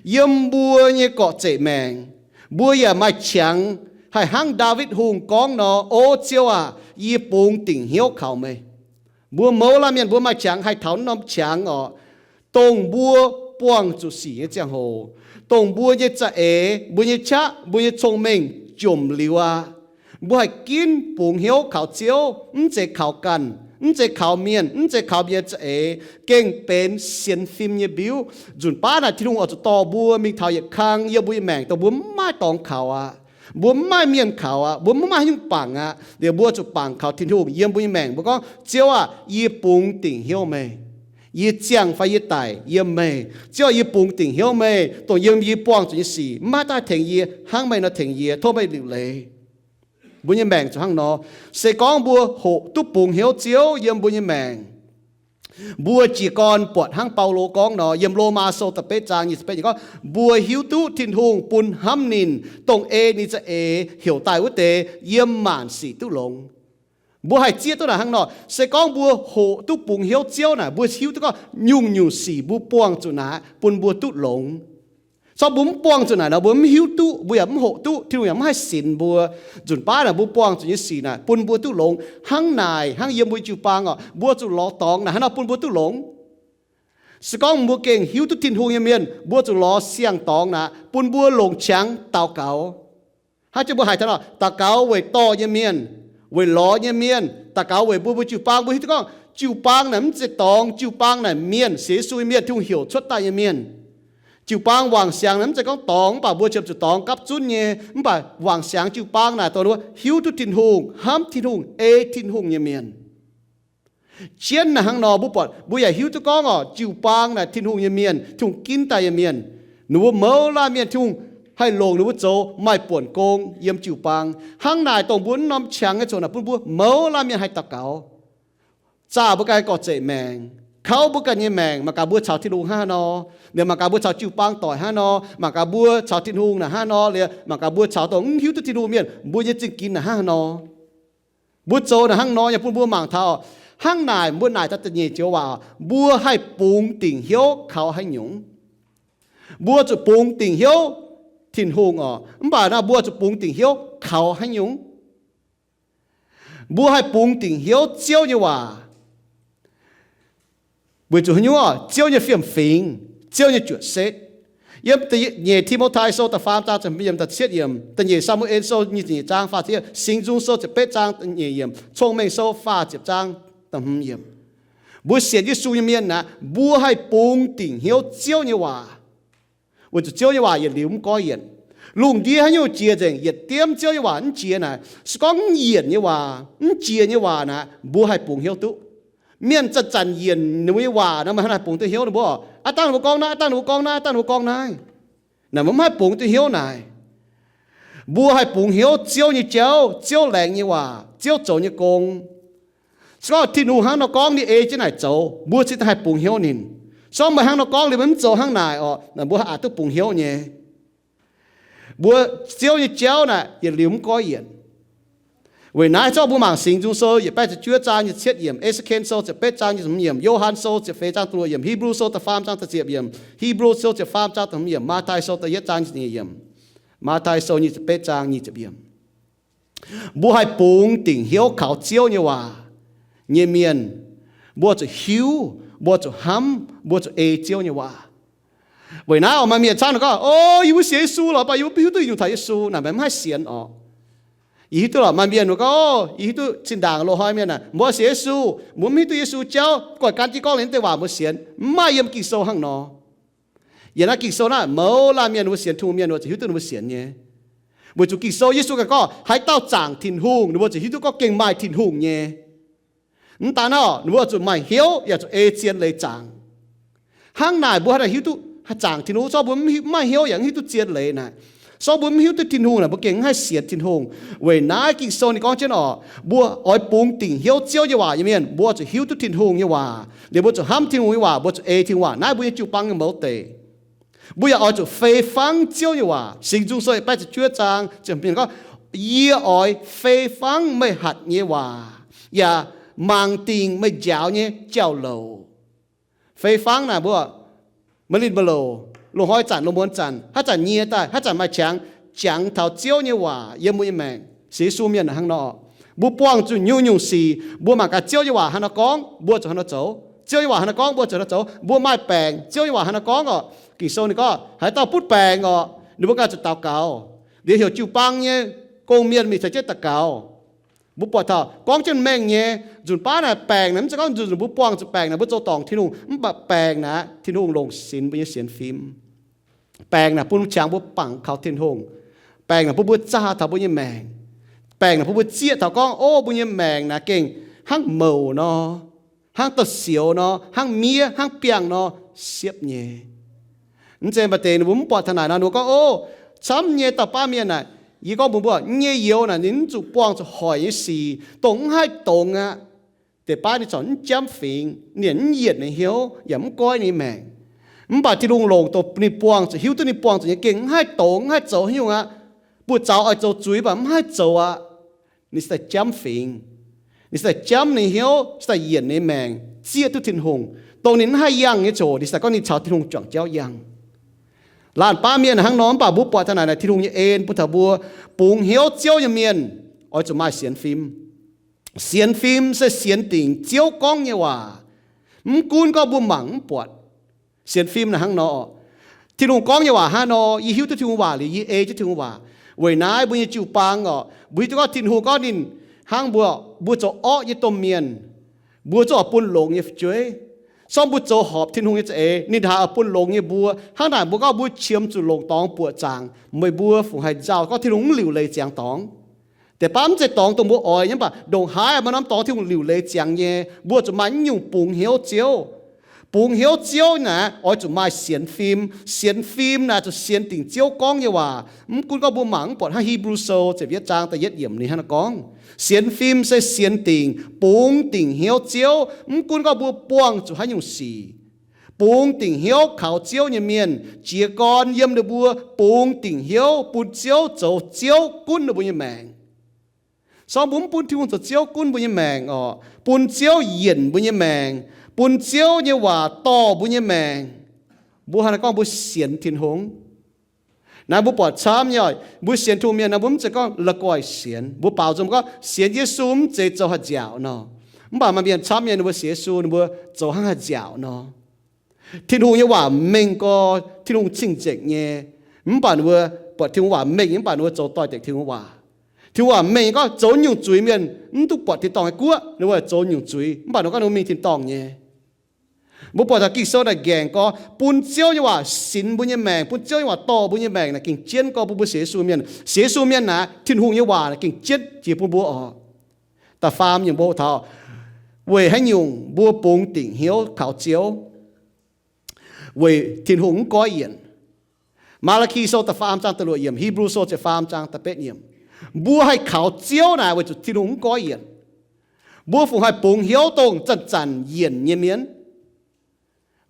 Yiem mbuo nyei gorqv-zeic maengc, mbuo yaac maaih qangx haih hnangv Ndaawitv Hungh gorngv nor, O Ziouv aac, yie bungx dingc hnyouv kaux meih. Mbuo mouz laanh mienh mbuo maaih qangx haih taux norm qangx oc, dongh mbuo buangh zuqc sic nyei ziangh hoc, dongh mbuo nyei za'eix, mbuo nyei qaqv, mbuo nyei cong-mengh jomc liuz aqv, mbuo haih ginv bungx hnyouv kaux Ziouv, mv zeiz kaux ganh, mv zeiz kaux mienh, mv zeiz kaux mbuo nyei za'eix, gengh benx sienx fim nyei mbiuv. Nzunc baav naaic Tin-Hungh oix zuqc dorh mbuo mingh taux yietc kang yiem mbuo nyei maengc dongh mbuo mv maaih dorngx kaux aqv, mbuo mv maaih mienh kaux aqv, mbuo mv maaih haaix nyungc bangc aqv, liuz mbuo zuqc bangc kaux Tin-Hungh. Yiem mbuo nyei maengc mbuo gorngv, Ziouv aah, yie bungx dingc hnyouv meih. Yie ziangh fai yie daic yiem meih. Ziouv aah, yie bungx dingc hnyouv meih, dongh yiem yie buangh zuqc nyei sic mv maaih dauh tengx yie hnangv meih nor tengx yie. Tov meih liuc leiz. Mbuo nyei maengc zuqc hnangv nor. Se gorngv mbuo hoqc duqv bungx hnyouv Ziouv yiem mbuo nyei maengc, mbuo jiez gorn buatc hnangv Baulo gorngv nor, yiem Lomaa Sou da'betv zaang nyic ziepc betv gorngv, mbuo hiuv duqv Tin-Hungh bun hnamv ninh, dongh ei ninh za'eix heuc daaih wuov deix, yiem maanc sic duqv longx. Mbuo haih zieqv duqv naaic hnangv nor. Se gorngv mbuo hoqc duqv bungx hnyouv Ziouv naaic, mbuo hiuv duqv gorngv nyungc-nyungc sic mbuo buangh zuqc naaic bun mbuo duqv longx. Corc mbuo mv buangh zuqc naaic nor, mbuo mv hiuv duqv, mbuo yaac mv hoqc duqv, Tin-Hungh yaac mv haih sinx mbuo. Nzunc baav naaic mbuo buangh zuqc nyei sic naaic bun mbuo duqv longx. Hnangv naaic, hnangv yiem mbuo jiu-baang oc, mbuo zuqc lorz dorngx naaic hnangv nor bun mbuo duqv longx. Se gorngv mbuo gengh hiuv duqv Tin-Hungh nyei mienh, mbuo zuqc lorz siang-dorngx naaic bun mbuo longc qangx daux gaux. Hnangv jiex mbuo haiz taux nor, daux gaux weic dorh nyei mienh, weic lorz nyei mienh, daux gaux weic mbuo, mbuo jiu-baang. Mbuo hiuv duqv gorngv jiu-baang naaic mv zeiz dorngx, jiu-baang naaic mienh, sienx Yesu nyei mienh, Tin-Hungh heuc cuotv daaih nyei mienh. Jiu-baang wangc siangx naaic mv zeiz gorngv dorngx, mv baac mbuo ziouc zuqc dorngx gapv zunv nyei. Mv baac wangc siangx jiu-baang naaic dongh wuov hiuv duqv Tin-Hungh, hnamv Tin-Hungh, ei Tin-Hungh nyei mienh. Jienv naaic hnangv nor, mbuo buatc mbuo yaac hiuv duqv gorngv oc, jiu-baang naaic Tin-Hungh nyei mienh, Tin-Hungh ginv daaih nyei mienh. Ninh mbuo mouz laanh mienh Tin-Hungh haih longc ninh mbuo zoux maaih buonc gong yiem jiu-baang. Hnangv naaic dongh mbuo wuov norm qangx nyei ziangh hoc naaic bun mbuo mouz laanh mienh haih daux gaux. Zaah mbuo ganh gorqv-zeic maengc, kaux mbuo ganh nyei maengc, mangc gaax mbuo caux Tin-Hungh hnangv haaix nor, liemh mangc gaax mbuo caux jiu-baang doic hnangv haaix nor, mangc gaax mbuo caux Tin-Hungh naaic hnangv haaix nor, liemh mangc gaax mbuo caux dongh mv hiuv duqv Tin-Hungh mienh mbuo nyei zingh ginx naaic hnangv haaix nor. Mbuo zoux naaic hnangv nor yaac bun mbuo mangc taux, hnangv naaic mbuo naaic daaih da'nyeic joux waac, mbuo haih bungx dingc hnyouv kaux haaix nyungc? Mbuo zuqc bungx dingc hnyouv Tin-Hungh oc, mv baac naaiv mbuo zuqc bungx dingc hnyouv kaux haaix nyungc? Mbuo haih bungx dingc hnyouv Ziouv nyei waac. Weic zuqc haaix nyungc oc? Ziouv nyei fiem-fingx, Ziouv nyei juoqc setv. Yiem da'nyeic Ti^mo^tai Sou da'faam zaang da'hmz yiemc, da'cietv yiemc, da'nyeic Saa^mu^en Sou nyic ziepc nyeic zaang faah ziepc, Singx Nzung Sou ziepc betv zaang da'nyeic yiemc, Cong-Mengh Sou faah ziepc zaang da'hmz yiemc. Mbuo sienx Yesu nyei mienh naaic, mbuo haih bungx dingc hnyouv Ziouv nyei waac. Weic zuqc Ziouv nyei waac yietc liuz mv goiv yienc. Lungh ndiev haaix nyungc jiex nzengc, yietc diemv Ziouv nyei waac mv jiex naaic. Se gorngv mv yienc nyei waac, mv jiex nyei waac naaic, mbuo haih bungx hnyouv duqv. Mienh zanc-zanc yienc ninh mbuo nyei waac nor, meih hnangv naaiv bungx duqv hnyouv ninh mbuo oc. Aav dangh ninh mbuo gorngv naaiv, aav dangh ninh mbuo gorngv naaiv, aav dangh ninh mbuo gorngv naaiv. Naaic mbuo mv haih bungx duqv hnyouv naaic. Mbuo haih bungx hnyouv Ziouv nyei jauv, Ziouv laengz nyei waac, Ziouv zoux nyei gong. Se gorngv Tin-Hungh hnangv nor gorngv, ninh ei jienv naaic zoux, mbuo cingx daaih haih bungx hnyouv ninh. Se gorngv meih hnangv nor gorngv liuz meih mv zoux hnangv naaic oc, naaic mbuo aqc duqv bungx hnyouv nyei. Mbuo Ziouv nyei jauv naaic yietc liuz mv goiv yienc. Weic naaiv zorqv mbuo mangc Singx Nzung Sou yietc baeqv ziepc juov zaang nyic ziepc cietv yiemc, E^se^ken Sou ziepc betv zaang nyic ziepc hmz yiemc, Yo^han Sou ziepc feix zaang da'luoqc yiemc, Hipv^lu Sou da'faam zaang da'ziepc yiemc, Hipv^lu Sou ziepc faam zaang da'hmz yiemc, Matv^tai Sou da'yietv zaang nyic ziepc nyeic yiemc, Matv^tai Sou nyic ziepc betv zaang nyic ziepc yiemc. Mbuo haih bungx dingc hnyouv kaux Ziouv nyei waac nyei mienh, mbuo zuqc hiuv, mbuo zuqc hnamv, mbuo zuqc ei Ziouv nyei waac. Weic naaiv oc, maaih mienh camv gorngv, O, yie mbuo sienx Yesu lorqc, mv baac yie mbuo mv hiuv duqv nyungc taux Yesu. Naaic meih mv haih sienx oc. Yie hiuv duqv lorqc, maaih mienh mbuo gorngv, yie hiuv duqv zinh ndaangc loz-hnoi mienh aah, mbuo sienx Yesu, mbuo mv hiuv duqv Yesu jauv, goiv gan jienv gorngv liuz naaiv deix waac mbuo sienx, mv maaih yiem Ging-Sou hnangv nor. Yiem naaiv Ging-Sou naaiv mouz laanh mienh ninh mbuo sienx Tin-Hungh mienh ninh mbuo ziouc hiuv duqv ninh mbuo sienx nyei. Weic zuqc Ging-Sou Yesu ganh gorngv haaix dauh zaangc Tin-Hungh ninh mbuo ziouc hiuv duqv gorngv gengh maaih Tin-Hungh nyei. Mv daan naaiv, ninh mbuo zuqc maaih hnyouv yaac zuqc ei zien leiz zaangc. Hnangv naaic mbuo haih hiuv duqv zaangc Tin-Hungh, se gorngv mbuo mv maaih hnyouv yaac mv hiuv duqv zien leiz naaic. Se gorngv mbuo mv hiuv duqv Tin-Hungh naaic, mbuo gengh mv haih sienx Tin-Hungh. Weic naaiv Ging-Sou ninh gorngv jienv oc, mbuo oix bungx dingc hnyouv Ziouv nyei waac nyei mienh, mbuo zuqc hiuv duqv Tin-Hungh nyei waac, liuz mbuo zuqc hnamv Tin-Hungh nyei waac, mbuo zuqc ei Tin-Hungh waac. Naaiv mbuo nyei jiu-baang nyei mouz deic. Mbuo yaac oix zuqc fei fangv Ziouv nyei waac. Singx Nzung Sou yietc baeqv ziepc juov zaang ziepc hmz gorngv, Yie oix fei fangv meih hatc nyei waac, yaac mangc dingc meih njaaux nyei jauv-louc. Fei fangv naaic mbuo maaih linh maaih louc, loz-hnoi zanc, loz-muonz zanc, haaix zanc nyie daaih, haaix zanc maaih qangx, jangx taux Ziouv nyei waac yiem mbuo nyei maengc. Sienx Yesu mienh hnangv nor, mbuo buangh zuqc nyungc-nyungc sic, mbuo mangc gaax Ziouv nyei waac haaix nor gorngv, mbuo zuqc haaix nor zoux. Ziouv nyei waac haaix nor gorngv, mbuo zuqc haaix nor zoux. Mbuo maaih baengc, Ziouv nyei waac haaix nor gorngv oc. Ging-Sou ninh gorngv haaix dauh butv baengc oc, ninh mbuo ganh zuqc daux gaux. Liuz heuc jiu-baang nyei gong-mienh mingh caux jienv daux gaux. Mbuo buatc taux gorngv jienv mengh nyei, nzunc baav naaic baengc naaic mv zeiz gorngv nzunc mbuo buangh zuqc baengc naaic mbuo zoux dorngc Tin-Hungh, mv baac baengc naaic Tin-Hungh longc sinx mbuo nyei sienx fim. Baengc naaic bun qangx mbuo bangc kaux Tin-Hungh. Baengc naaic bun mbuo zaah taux mbuo nyei maengc. Baengc naaic bun mbuo zieqv taux gorngv, o, mbuo nyei maengc naaic gengh hnangv mouc nor, hnangv douz-sioux nor, hnangv miev, hnangv biangh nor, siepv nyei. Mv zeiz maaih deix ninh mbuo mv buatc taux naaic nor, ninh mbuo gorngv, o, camv nyei dauh baav mienh naaic, yie gorngv mbuox mbuo, nyei youz naaic ninh mv zuqc buangh zuqc hoic nyei sic, dongh mv haih dongz aqv. Deix baav ninh corc mv jamv fingx, ninh mv yienc ninh hnyouv yaac mv goiv ninh maengc. Mv baac Tin-Hungh longc dongh ninh buangh zuqc, hiuv duqv ninh buangh zuqc nyei gengh mv haih dongz, mv haih zoux haaix nyungc aqv. Buoz-zaux oix zoux zuiz mv baac mv haih zoux aqv. Ninh se daaih jamv fingx, ninh se daaih jamv ninh hnyouv, se daaih yienc ninh maengc, zieqv duqv Tin-Hungh. Dongh ninh mv haih yangh nyei ziangh hoc, ninh se daaih gorngv ninh caux Tin-Hungh juangc jauv yangh. Laanh baav mienh hnangv nor, mv baac mbuo buatc taux naaic, naaic Tin-Hungh nyei en bun taux mbuo bungx hnyouv Ziouv nyei mienh oix zuqc maaih sienx fim. Sienx fim se sienx dingc Ziouv gorngv nyei waac, mv gunv gorngv mbuo mangc mv buatc. Sienx fim naaic hnangv nor, Tin-Hungh gorngv nyei waac hnangv nor, yie hiuv duqv Tin-Hungh waac liuz yie ei jienv Tin-Hungh waac. Weic naaiv mbuo nyei jiu-baang oc, mbuo hiuv duqv gorngv Tin-Hungh gorngv ninh hnangv mbuo, mbuo zoux orqv nyei domh mienh, mbuo zungv oix bun longx nyei fu'jueiv. Se gorngv mbuo zoux horpc Tin-Hungh nyei za'eix, ninh haiz oix bun longx nyei mbuo. Hnangv naaic mbuo gorngv mbuo qiemx zuqc longc dorngx buoqc zaangc, meih mbuo fungc haih nzauh gorngv Tin-Hungh mv liuc leiz ziangx dorngx. Deix baav mv zeiz dorngx dongh mbuo oix nyei, mv baac ndongc haaix maaih norm dorngx Tin-Hungh liuc leiz ziangx nyei, mbuo zuqc maaih naaiv nyungc bungx hnyouv Ziouv. Bungx hnyouv Ziouv naaic oix zuqc maaih sienx fim. Sienx fim naaic zuqc sienx dingc Ziouv gorngv nyei waac, mv gunv gorngv mbuo mangc mv buatc. Hnangv Hipv^lu Sou ziepc yietv zaang da'yietv yiemc ninh hnangv naaiv gorngv, sienx fim se sienx dingc, bungx dingc hnyouv Ziouv, mv gunv gorngv mbuo buangh zuqc haaix nyungc sic. Bungx dingc hnyouv kaux Ziouv nyei mienh jiez gorn yiem ninh mbuo bungx dingc hnyouv bun Ziouv zoux Ziouv gunv ninh mbuo nyei maengc. Se gorngv mbuo mv bun Tin-Hungh zoux Ziouv gunv mbuo nyei maengc oc, bun Ziouv yienc mbuo nyei maengc, bun Ziouv nyei waac dorh mbuo nyei maengc, mbuo hnangv naaiv gorngv mbuo sienx Tin-Hungh. Naaiv mbuo buatc camv nyei, mbuo sienx Tin-Hungh mienh naaiv mbuo mv zeiz gorngv la'guaih sienx. Mbuo baaux nzung gorngv sienx Yesu mv zeiz zoux haih nziaauc nor. Mv baac maaih mienh camv nyei ninh mbuo sienx Yesu ninh mbuo zoux hnangv haih nziaauc nor. Tin-Hungh nyei waac mengh gorx, Tin-Hungh cing-nzengc nyei. Mv baac ninh mbuo buatc Tin-Hungh waac mengh nyei, mv baac ninh mbuo zoux doix-dekc Tin-Hungh waac. Tin-Hungh waac mengh nyei gorngv zoux nyungc zuiz mienh mv duqv buatc tin-dorngh nyei guoqv, ninh mbuo zoux nyungc zuiz mv baac ninh gorngv ninh mbuo mingh tin-dorngh nyei. Mbuo buatc taux Ging-Sou naaic nqaengc gorx, bun Ziouv nyei waac sinx mbuo nyei maengc, bun Ziouv nyei waac dorh mbuo nyei maengc naaic gengh jienv gorx bun mbuo sienx Yesu mienh. Sienx Yesu mienh naaic, Tin-Hungh nyei waac naaic gengh jienv jiex bun mbuo oc. Da'faam nyungc mbuo taux weic haaix nyungc mbuo bungx dingc hnyouv kaux Ziouv? Weic Tin-Hungh mv goiv yienc. Maa^laa^ki Sou da'faam zaang da'luoqc yiemc, Hipv^lu Sou ziepc faam zaang da'betv yiemc. Mbuo haih kaux Ziouv naaic weic zuqc Tin-Hungh mv goiv yienc. Mbuo fungc haih bungx hnyouv dongh zanc-zanc yienc nyei mienh?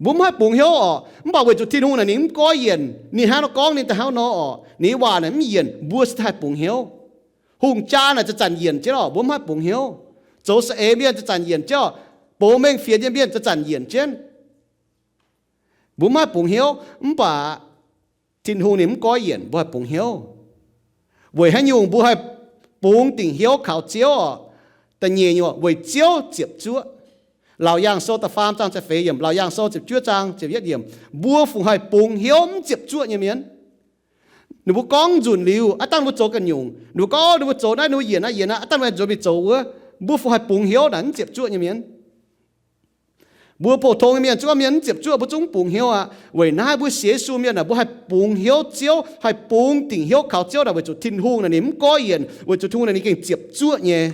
Mbuo mv haih bungx hnyouv oc. Mv baac weic zuqc Tin-Hungh naaic ninh mv goiv yienc, ninh hnangv nor gorngv ninh daaih hnangv nor oc, ninh nyei waac naaic mv yienc, mbuo se haih bungx hnyouv. Hungh jaa naaic zanc-zanc yienc jienv oc, mbuo mv haih bungx hnyouv. Zoux saeng-eix mienh zanc-zanc yienc jienv oc. Box mengh fienx nyei mienh zanc-zanc yienc jienv. Mbuo mv haih bungx hnyouv, mv baac Tin-Hungh ninh mv goiv yienc, mbuo haih bungx hnyouv. Weic haaix nyungc mbuo haih bungx dingc hnyouv kaux Ziouv oc? Da'nyeic nyungc, weic Ziouv ziepc zuoqv. Laauc Yaangh Sou da'faam zaang ziepc feix yiemc, Laauc Yaangh Sou ziepc juov zaang ziepc yietv yiemc, mbuo fungc haih bungx hnyouv mv ziepc zuoqv nyei mienh? Ninh mbuo gorngv nzunc liuz, aav dangh ninh mbuo zoux ganh nyungc. Ninh mbuo gorngv ninh mbuo zoux naaiv, ninh mbuo yienc naaiv yienc naaiv, aav dangh ninh mbuo nzuonx mingh zoux wuov. Mbuo fungc haih bungx hnyouv naaic mv ziepc zuoqv nyei mienh. Mbuo pou-tong nyei mienh, zuqc mienh mv ziepc zuoqv mbuo zungv mv bungx hnyouv aqv. Weic naaiv mbuo sienx Yesu mienh naaic, mbuo haih bungx hnyouv Ziouv, haih bungx dingc hnyouv kaux Ziouv naaic, weic zuqc Tin-Hungh naaic ninh mv goiv yienc, weic zuqc Tin-Hungh naaic ninh gengh ziepc zuoqv nyei.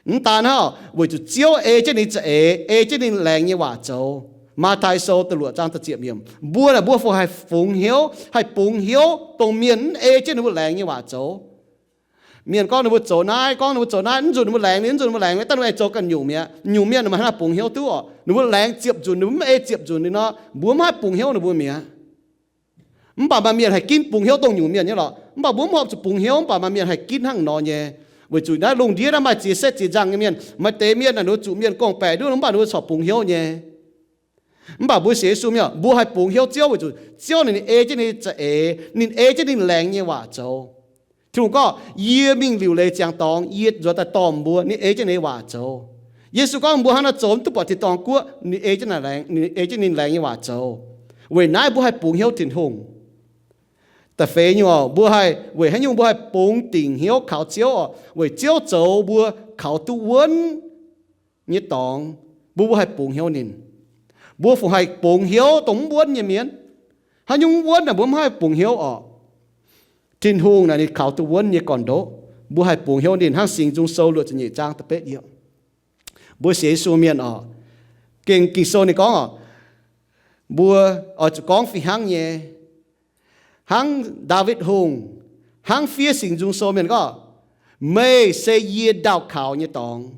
Mv daan hnangv, weic zuqc Ziouv ei jienv ninh za'eix, ei jienv ninh laengz nyei waac zoux. Matv^tai Sou da'luoqc zaang da'ziepc yiemc. Mbuo naaic mbuo fungc haih fungx hnyouv, haih bungx hnyouv dongh mienh mv ei jienv ninh mbuo laengz nyei waac zoux. Mienh gorngv ninh mbuo zoux naaiv, gorngv ninh mbuo zoux naaiv, mv nzunc ninh mbuo laengz, mv nzunc ninh mbuo laengz, daaih ninh mbuo aengx zoux ganh nyungc mi'aqv. Nyungc mienh maaih haaix nor bungx hnyouv duqv oc? Ninh mbuo laengz ziepc nzunc, ninh mbuo mv ei ziepc nzunc liuz nor, mbuo mv haih bungx hnyouv ninh mbuo mi'aqv. Mv baac maaih mienh haih ginv bungx hnyouv dongh nyungc mienh nyei lorqc. Mv baac mbuo mv horpc zuqc bungx hnyouv, mv baac maaih mienh haih ginv hnangv nor nyei. Weic zuqc naaiv lungh ndiev naaiv maaih ziex setv ziex nzangh nyei mienh. Maaih deix mienh naaic ninh mbuo zuqc mienh gorngv-baeqc nduov, mv baac ninh mbuo corc bungx hnyouv nyei. Mv baac mbuo sienx Yesu mienh, mbuo haih bungx hnyouv Ziouv weic zuqc Ziouv ninh, ninh ei jienv ninh za'eix, ninh ei jienv ninh laengz nyei waac zoux. Tin-Hungh gorngv, yie mingh liuc leiz ziangx dorngx, yie nzuonx daaih dorh mbuo, ninh ei jienv ninh nyei waac zoux. Yesu gorngv mbuo hnangv naaiv zoux mv duqv buatc tin-dorngh guoqv, ninh ei jienv naaic laengz, ninh ei jienv ninh laengz nyei waac zoux. Weic naaiv mbuo haih bungx hnyouv Tin-Hungh. Da'feix nyungc oc, mbuo haih, weic haaix nyungc mbuo haih bungx dingc hnyouv kaux Ziouv oc? Weic Ziouv zoux mbuo kaux duqv wuonv nyei dorngx, mbuo, mbuo haih bungx hnyouv ninh. Mbuo fungc haih bungx hnyouv dongh mv wuonv nyei mienh? Haaix nyungc mv wuonv naaic mbuo mv haih bungx hnyouv oc. Tin-Hungh naaic ninh kaux duqv wuonv nyei gorn-ndoqv, mbuo haih bungx hnyouv ninh hnangv Singx Nzung Sou luoqc ziepc nyeic zaang da'betv yiemc. Mbuo sienx Yesu mienh oc, gengh Ging-Sou ninh gorngv oc, mbuo oix zuqc gorngv fih hnangv nyei. Hnangv Ndaawitv Hungh, hnangv fiev Singx Nzung Sou mienh gorngv, meih se yie ndaauh kaux nyei dorngx.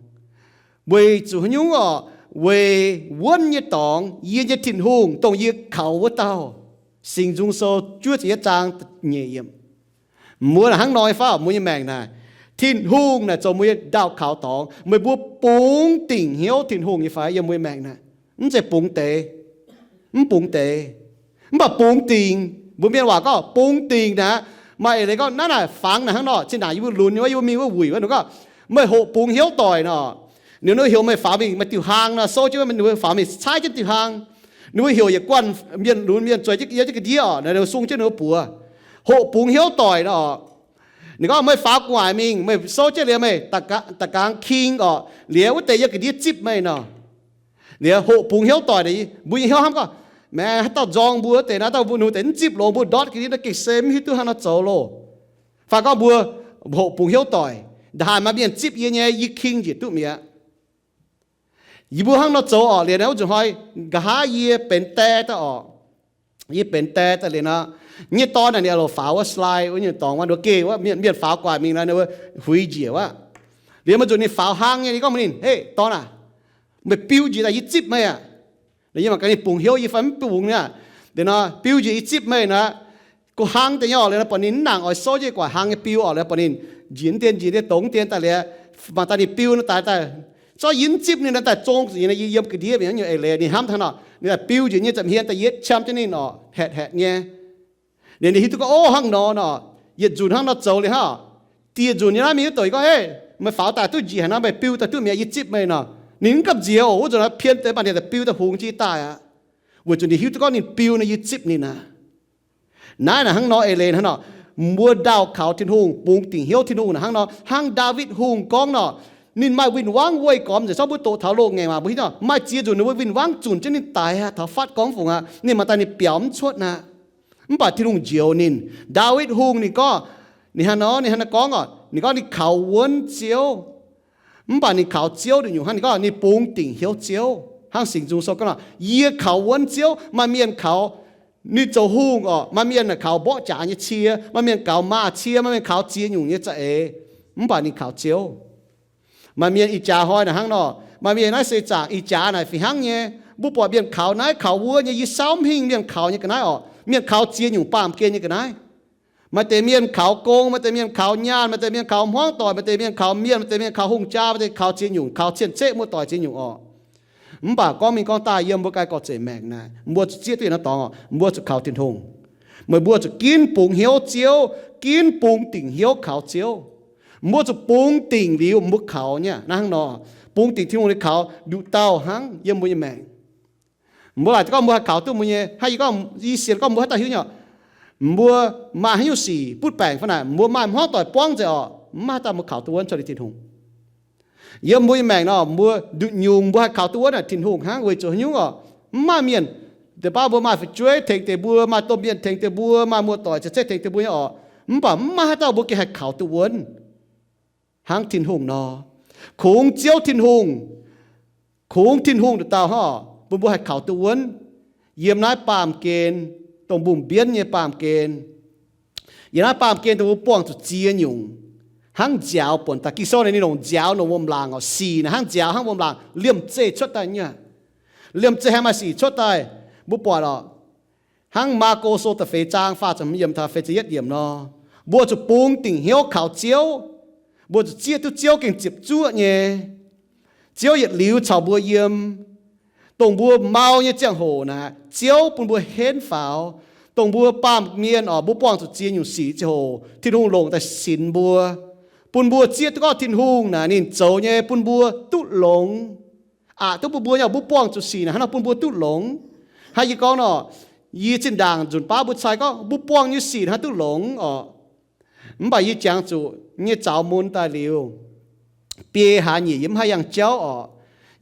Weic zuqc haaix nyungc oc? Weic wuonv nyei dorngx, yie nyei Tin-Hungh, dongh yie kaux wuov dauh. Singx Nzung Sou juov ziepc yietv zaang nyeic yiemc. Mbuo naaic hnangv nor nyei fai? Mbuo nyei maengc naaic, Tin-Hungh naaic zoux mbuo nyei ndaauh kaux dorngx. Meih mbuo bungx dingc hnyouv Tin-Hungh nyei fai yiem mbuo nyei maengc naaic? Mv zeiz bungx deix, mv bungx deix, mv baac bungx dingc. Mbuo mienh waac gorngv bungx dingc naaic, maaih eix leiz gorngv naaiv naaic fangx naaic hnangv nor, zinh ndaangc yie mbuo lunx nyei wuov, yie mbuo mingh wuov wuic wuov, ninh gorngv, meih hoqc bungx hnyouv doic nor, ninh mbuo heuc meih faaux mingh maaih diuh hlang nor, souv jienv ninh mbuo faaux mingh caaiv jienv diuh hlang. Ninh mbuo heuc yietc guanh mienh lunx mienh zueiz jienv yiem jienv ga'ndiev oc, ninh mbuo sung jienv ninh mbuo buoz. Hoqc bungx hnyouv doic nor, ninh gorngv meih faaux gu'nguaaic mingh, meih souv jienv liuz meih da'gaang king oc, liuz wuov deix yiem ga'ndiev zipv meih nor. Liuz hoqc bungx hnyouv doic, mbuo nyei hnyouv hnamv gorngv, maengx haaix dauh nzorng mbuo wuov deix naaiv, dauh mbuo nungx deix mv zipv longx mbuo ndortv ga'ndiev naaiv gengh se mv hiuv duqv haaix nor zoux loh. Fai gorngv mbuo hoqc bungx hnyouv doic, nda'haaix maaih mienh zipv yie nyei, yie king njiec duqv mi'aqv. Yie mbuo hnangv nor zoux orqc, liuz naaiv wuov nzunc hnoi, nqa'haav yie benx die daaih orqc, yie benx die daaih liuz nor, nyei dorn naaic ninh oix faaux wuov slide wuov nyungc dorngx wuov, ninh mbuo geh wuov, mienh faaux gu'nguaaic mingh nor ninh mbuo huix njiec wuov. Liuz maaih nzunc ninh faaux hlang nyei, yie gorngv mbuox ninh, Hei, dorn aac, meih biu njiec daaih yie zipv meih aac. Yie mangc gaax ninh bungx hnyouv yie fai mv bungx niaa. Liuz nor biu njiec yie zipv meih nor, go hlang deix nyei orqc. Liuz nor buatc ninh mv nangc oix souv jienv gu'nguaaic hlang nyei biu orqc. Liuz buatc ninh njiec deix njiec deix dongz deix daaih liuz, mangc daaih ninh biu nor daaih daaih, zorqv yie mv zipv ninh nor daaih zong zuqc yie yiem ga'ndiev mi'aqv. Nyungc eix leiz ninh hnamv hnangv nor, ninh daaih biu njiec nyei nza'hmien daaih yietv qam jienv ninh orqc, haetc haetc nyei. Liuz ninh hiuv duqv gorngv, Ov, hnangv nor nor, yietc nzunc hnangv nor zoux liuz hnangv. Dieh nzunc nyei naaiv mingh wuov douc yie gorngv, Hei, meih faaux daaih duqv njiec haaix nor, meih biu daaih duqv mi'aqv, yie zipv meih nor. Ninh mv gamh nziex oc. Wuov nzunc nor pien deix mangc deix daaih biu daaih hungx jienv daaih aqv, weic zuqc ninh hiuv duqv gorngv ninh biu nor yie zipv ninh aqv. Naaiv naaic hnangv nor eix leiz hnangv nor, mbuo ndaauh kaux Tin-Hungh, bungx dingc hnyouv Tin-Hungh naaic hnangv nor, hnangv Ndaawitv Hungh gorngv nor, ninh maaih win-wangv weih gormx nzengc. Corc mbuo doqc taux loz-ngaengc waac mbuo hiuv duqv, maaih ziex nzunc ninh mbuo win-wangv zunc jienv ninh daix aqv, taux fatv gorngv fungc aqv, ninh mangc daaih ninh biaux mv cuotv aqv. Mv baac Tin-Hungh njoux ninh. Ndaawitv Hungh ninh gorngv, ninh hnangv nor, ninh hnangv nor gorngv oc, ninh gorngv ninh kaux wuonv Ziouv. Mv baac ninh kaux Ziouv nduqc nyungc hnangv, ninh gorngv ninh bungx dingc hnyouv Ziouv. Hnangv Singx Nzung Sou gorngv nor, yie kaux wuonv Ziouv. Maaih mienh kaux ninh zoux hungh orqc, maaih mienh kaux mborqv jaax nyei cie, maaih mienh kaux maaz cie, maaih mienh kaux ziex nyungc nyei za'eix. Mv baac ninh kaux Ziouv. Maaih mienh ih jaax hnoi naaic hnangv nor, maaih mienh naaiv seix zaangc ih jaax naaic fih hnangv nyei. Mbuo buatc mienh kaux naaiv kaux wuov nyei, yie saauv mv hingh mienh kaux nyei ga'naaiv orqc. Mienh kaux ziex nyungc baamh gen nyei ga'naaiv. Maaih deix mienh kaux gong, maaih deix mienh kaux nyaanh, maaih deix mienh kaux hmuangv doic, maaih deix mienh kaux mienh, maaih deix mienh kaux hungh jaa, maaih deix kaux ziex nyungc, kaux cien-ceqv muoz-doic ziex nyungc orqc. Mv baac gorngv mingh gorngv daaih yiem mbuo ganh gorx-zeic maengc naaic, mbuo zuqc zieqv duqv yietc norm dorngx oc, mbuo zuqc kaux Tin-Hungh. Meih mbuo zuqc ginv bungx hnyouv Ziouv, ginv bungx dingc hnyouv kaux Ziouv. Mbuo zuqc bungx dingc liuz mbuo kaux nyei. Naaiv hnangv nor, bungx dingc Tin-Hungh liuz kaux nduqc dauh hnangv yiem mbuo nyei maengc. Mbuo laaic gorngv mbuo haih kaux duqv mbuo nyei, hnangv yie gorngv, yie sienx gorngv mbuo haaix dauh hiuv nyei oc. Mbuo maaih haaix nyungc sic butv baengc fai naaic, mbuo maaih hmuangv doic buangv nzengc orqc, mv maaih haaix dauh mbuo kaux duqv wuonv cuotv liuz Tin-Hungh. Yiem mbuo nyei maengc nor, mbuo nduqc nyungc mbuo haih kaux duqv wuonv naaic Tin-Hungh hnangv. Weic zuqc haaix nyungc orqc? Mv maaih mienh, deix baav mbuo maaih fu'jueiv tengx deix mbuo, maaih domh mienh tengx deix mbuo, maaih muoz-doic ceix zeiv tengx deix mbuo nyei orqc, mv baac mv maaih haaix dauh mbuo gengh haih kaux duqv wuonv hnangv Tin-Hungh nor. Kungx Ziouv Tin-Hungh, kungx Tin-Hungh nduqc dauh hnangv bun mbuo haih kaux duqv wuonv. Yiem naaiv baamh gen, dongh mbungh mbienv nyei baamh gen, yiem naaiv baamh gen dongh mbuo buangh zuqc ziex nyungc hnangv nziaaux buonc daaih. Ging-Sou naaic ninh longc nziaaux, longc wuom-laangc orqc. Sic naaic hnangv nziaaux, hnangv wuom-laangc liemh zeih cuotv daaih nyei. Liemh zeih haih maaih sic cuotv daaih. Mbuo buatc orqc, hnangv Maako Sou da'feix zaang faah ziepc hmz yiemc taux feix ziepc yietv yiemc nor, mbuo zuqc bungx dingc hnyouv kaux Ziouv. Mbuo zuqc zieqv duqv Ziouv gengh ziepc zuoqv nyei. Ziouv yietc liuz caux mbuo yiem. Dongh mbuo mau nyei ziangh hoc naaic, Ziouv bun mbuo henv faaux. Dongh mbuo baamh mienh orqc, mbuo buangh zuqc ziex nyungc sic ziangh hoc, Tin-Hungh longc daaih sinx mbuo, bun mbuo zieqv duqv gorngv Tin-Hungh naaic ninh zoux nyei bun mbuo duqv longx. Aqc duqv bun mbuo nyei, mbuo buangh zuqc sic naaic hnangv nor bun mbuo duqv longx. Hnangv yie gorngv nor, yie zinh ndaangc nzunc baav mbuo cai gorngv mbuo buangh nyei sic hnangv duqv longx orqc. Mv baac yie jangx zuqc nyei zaux mun daaih liuz, biei hlaax nyeic yie mv haih yangh jauv orqc.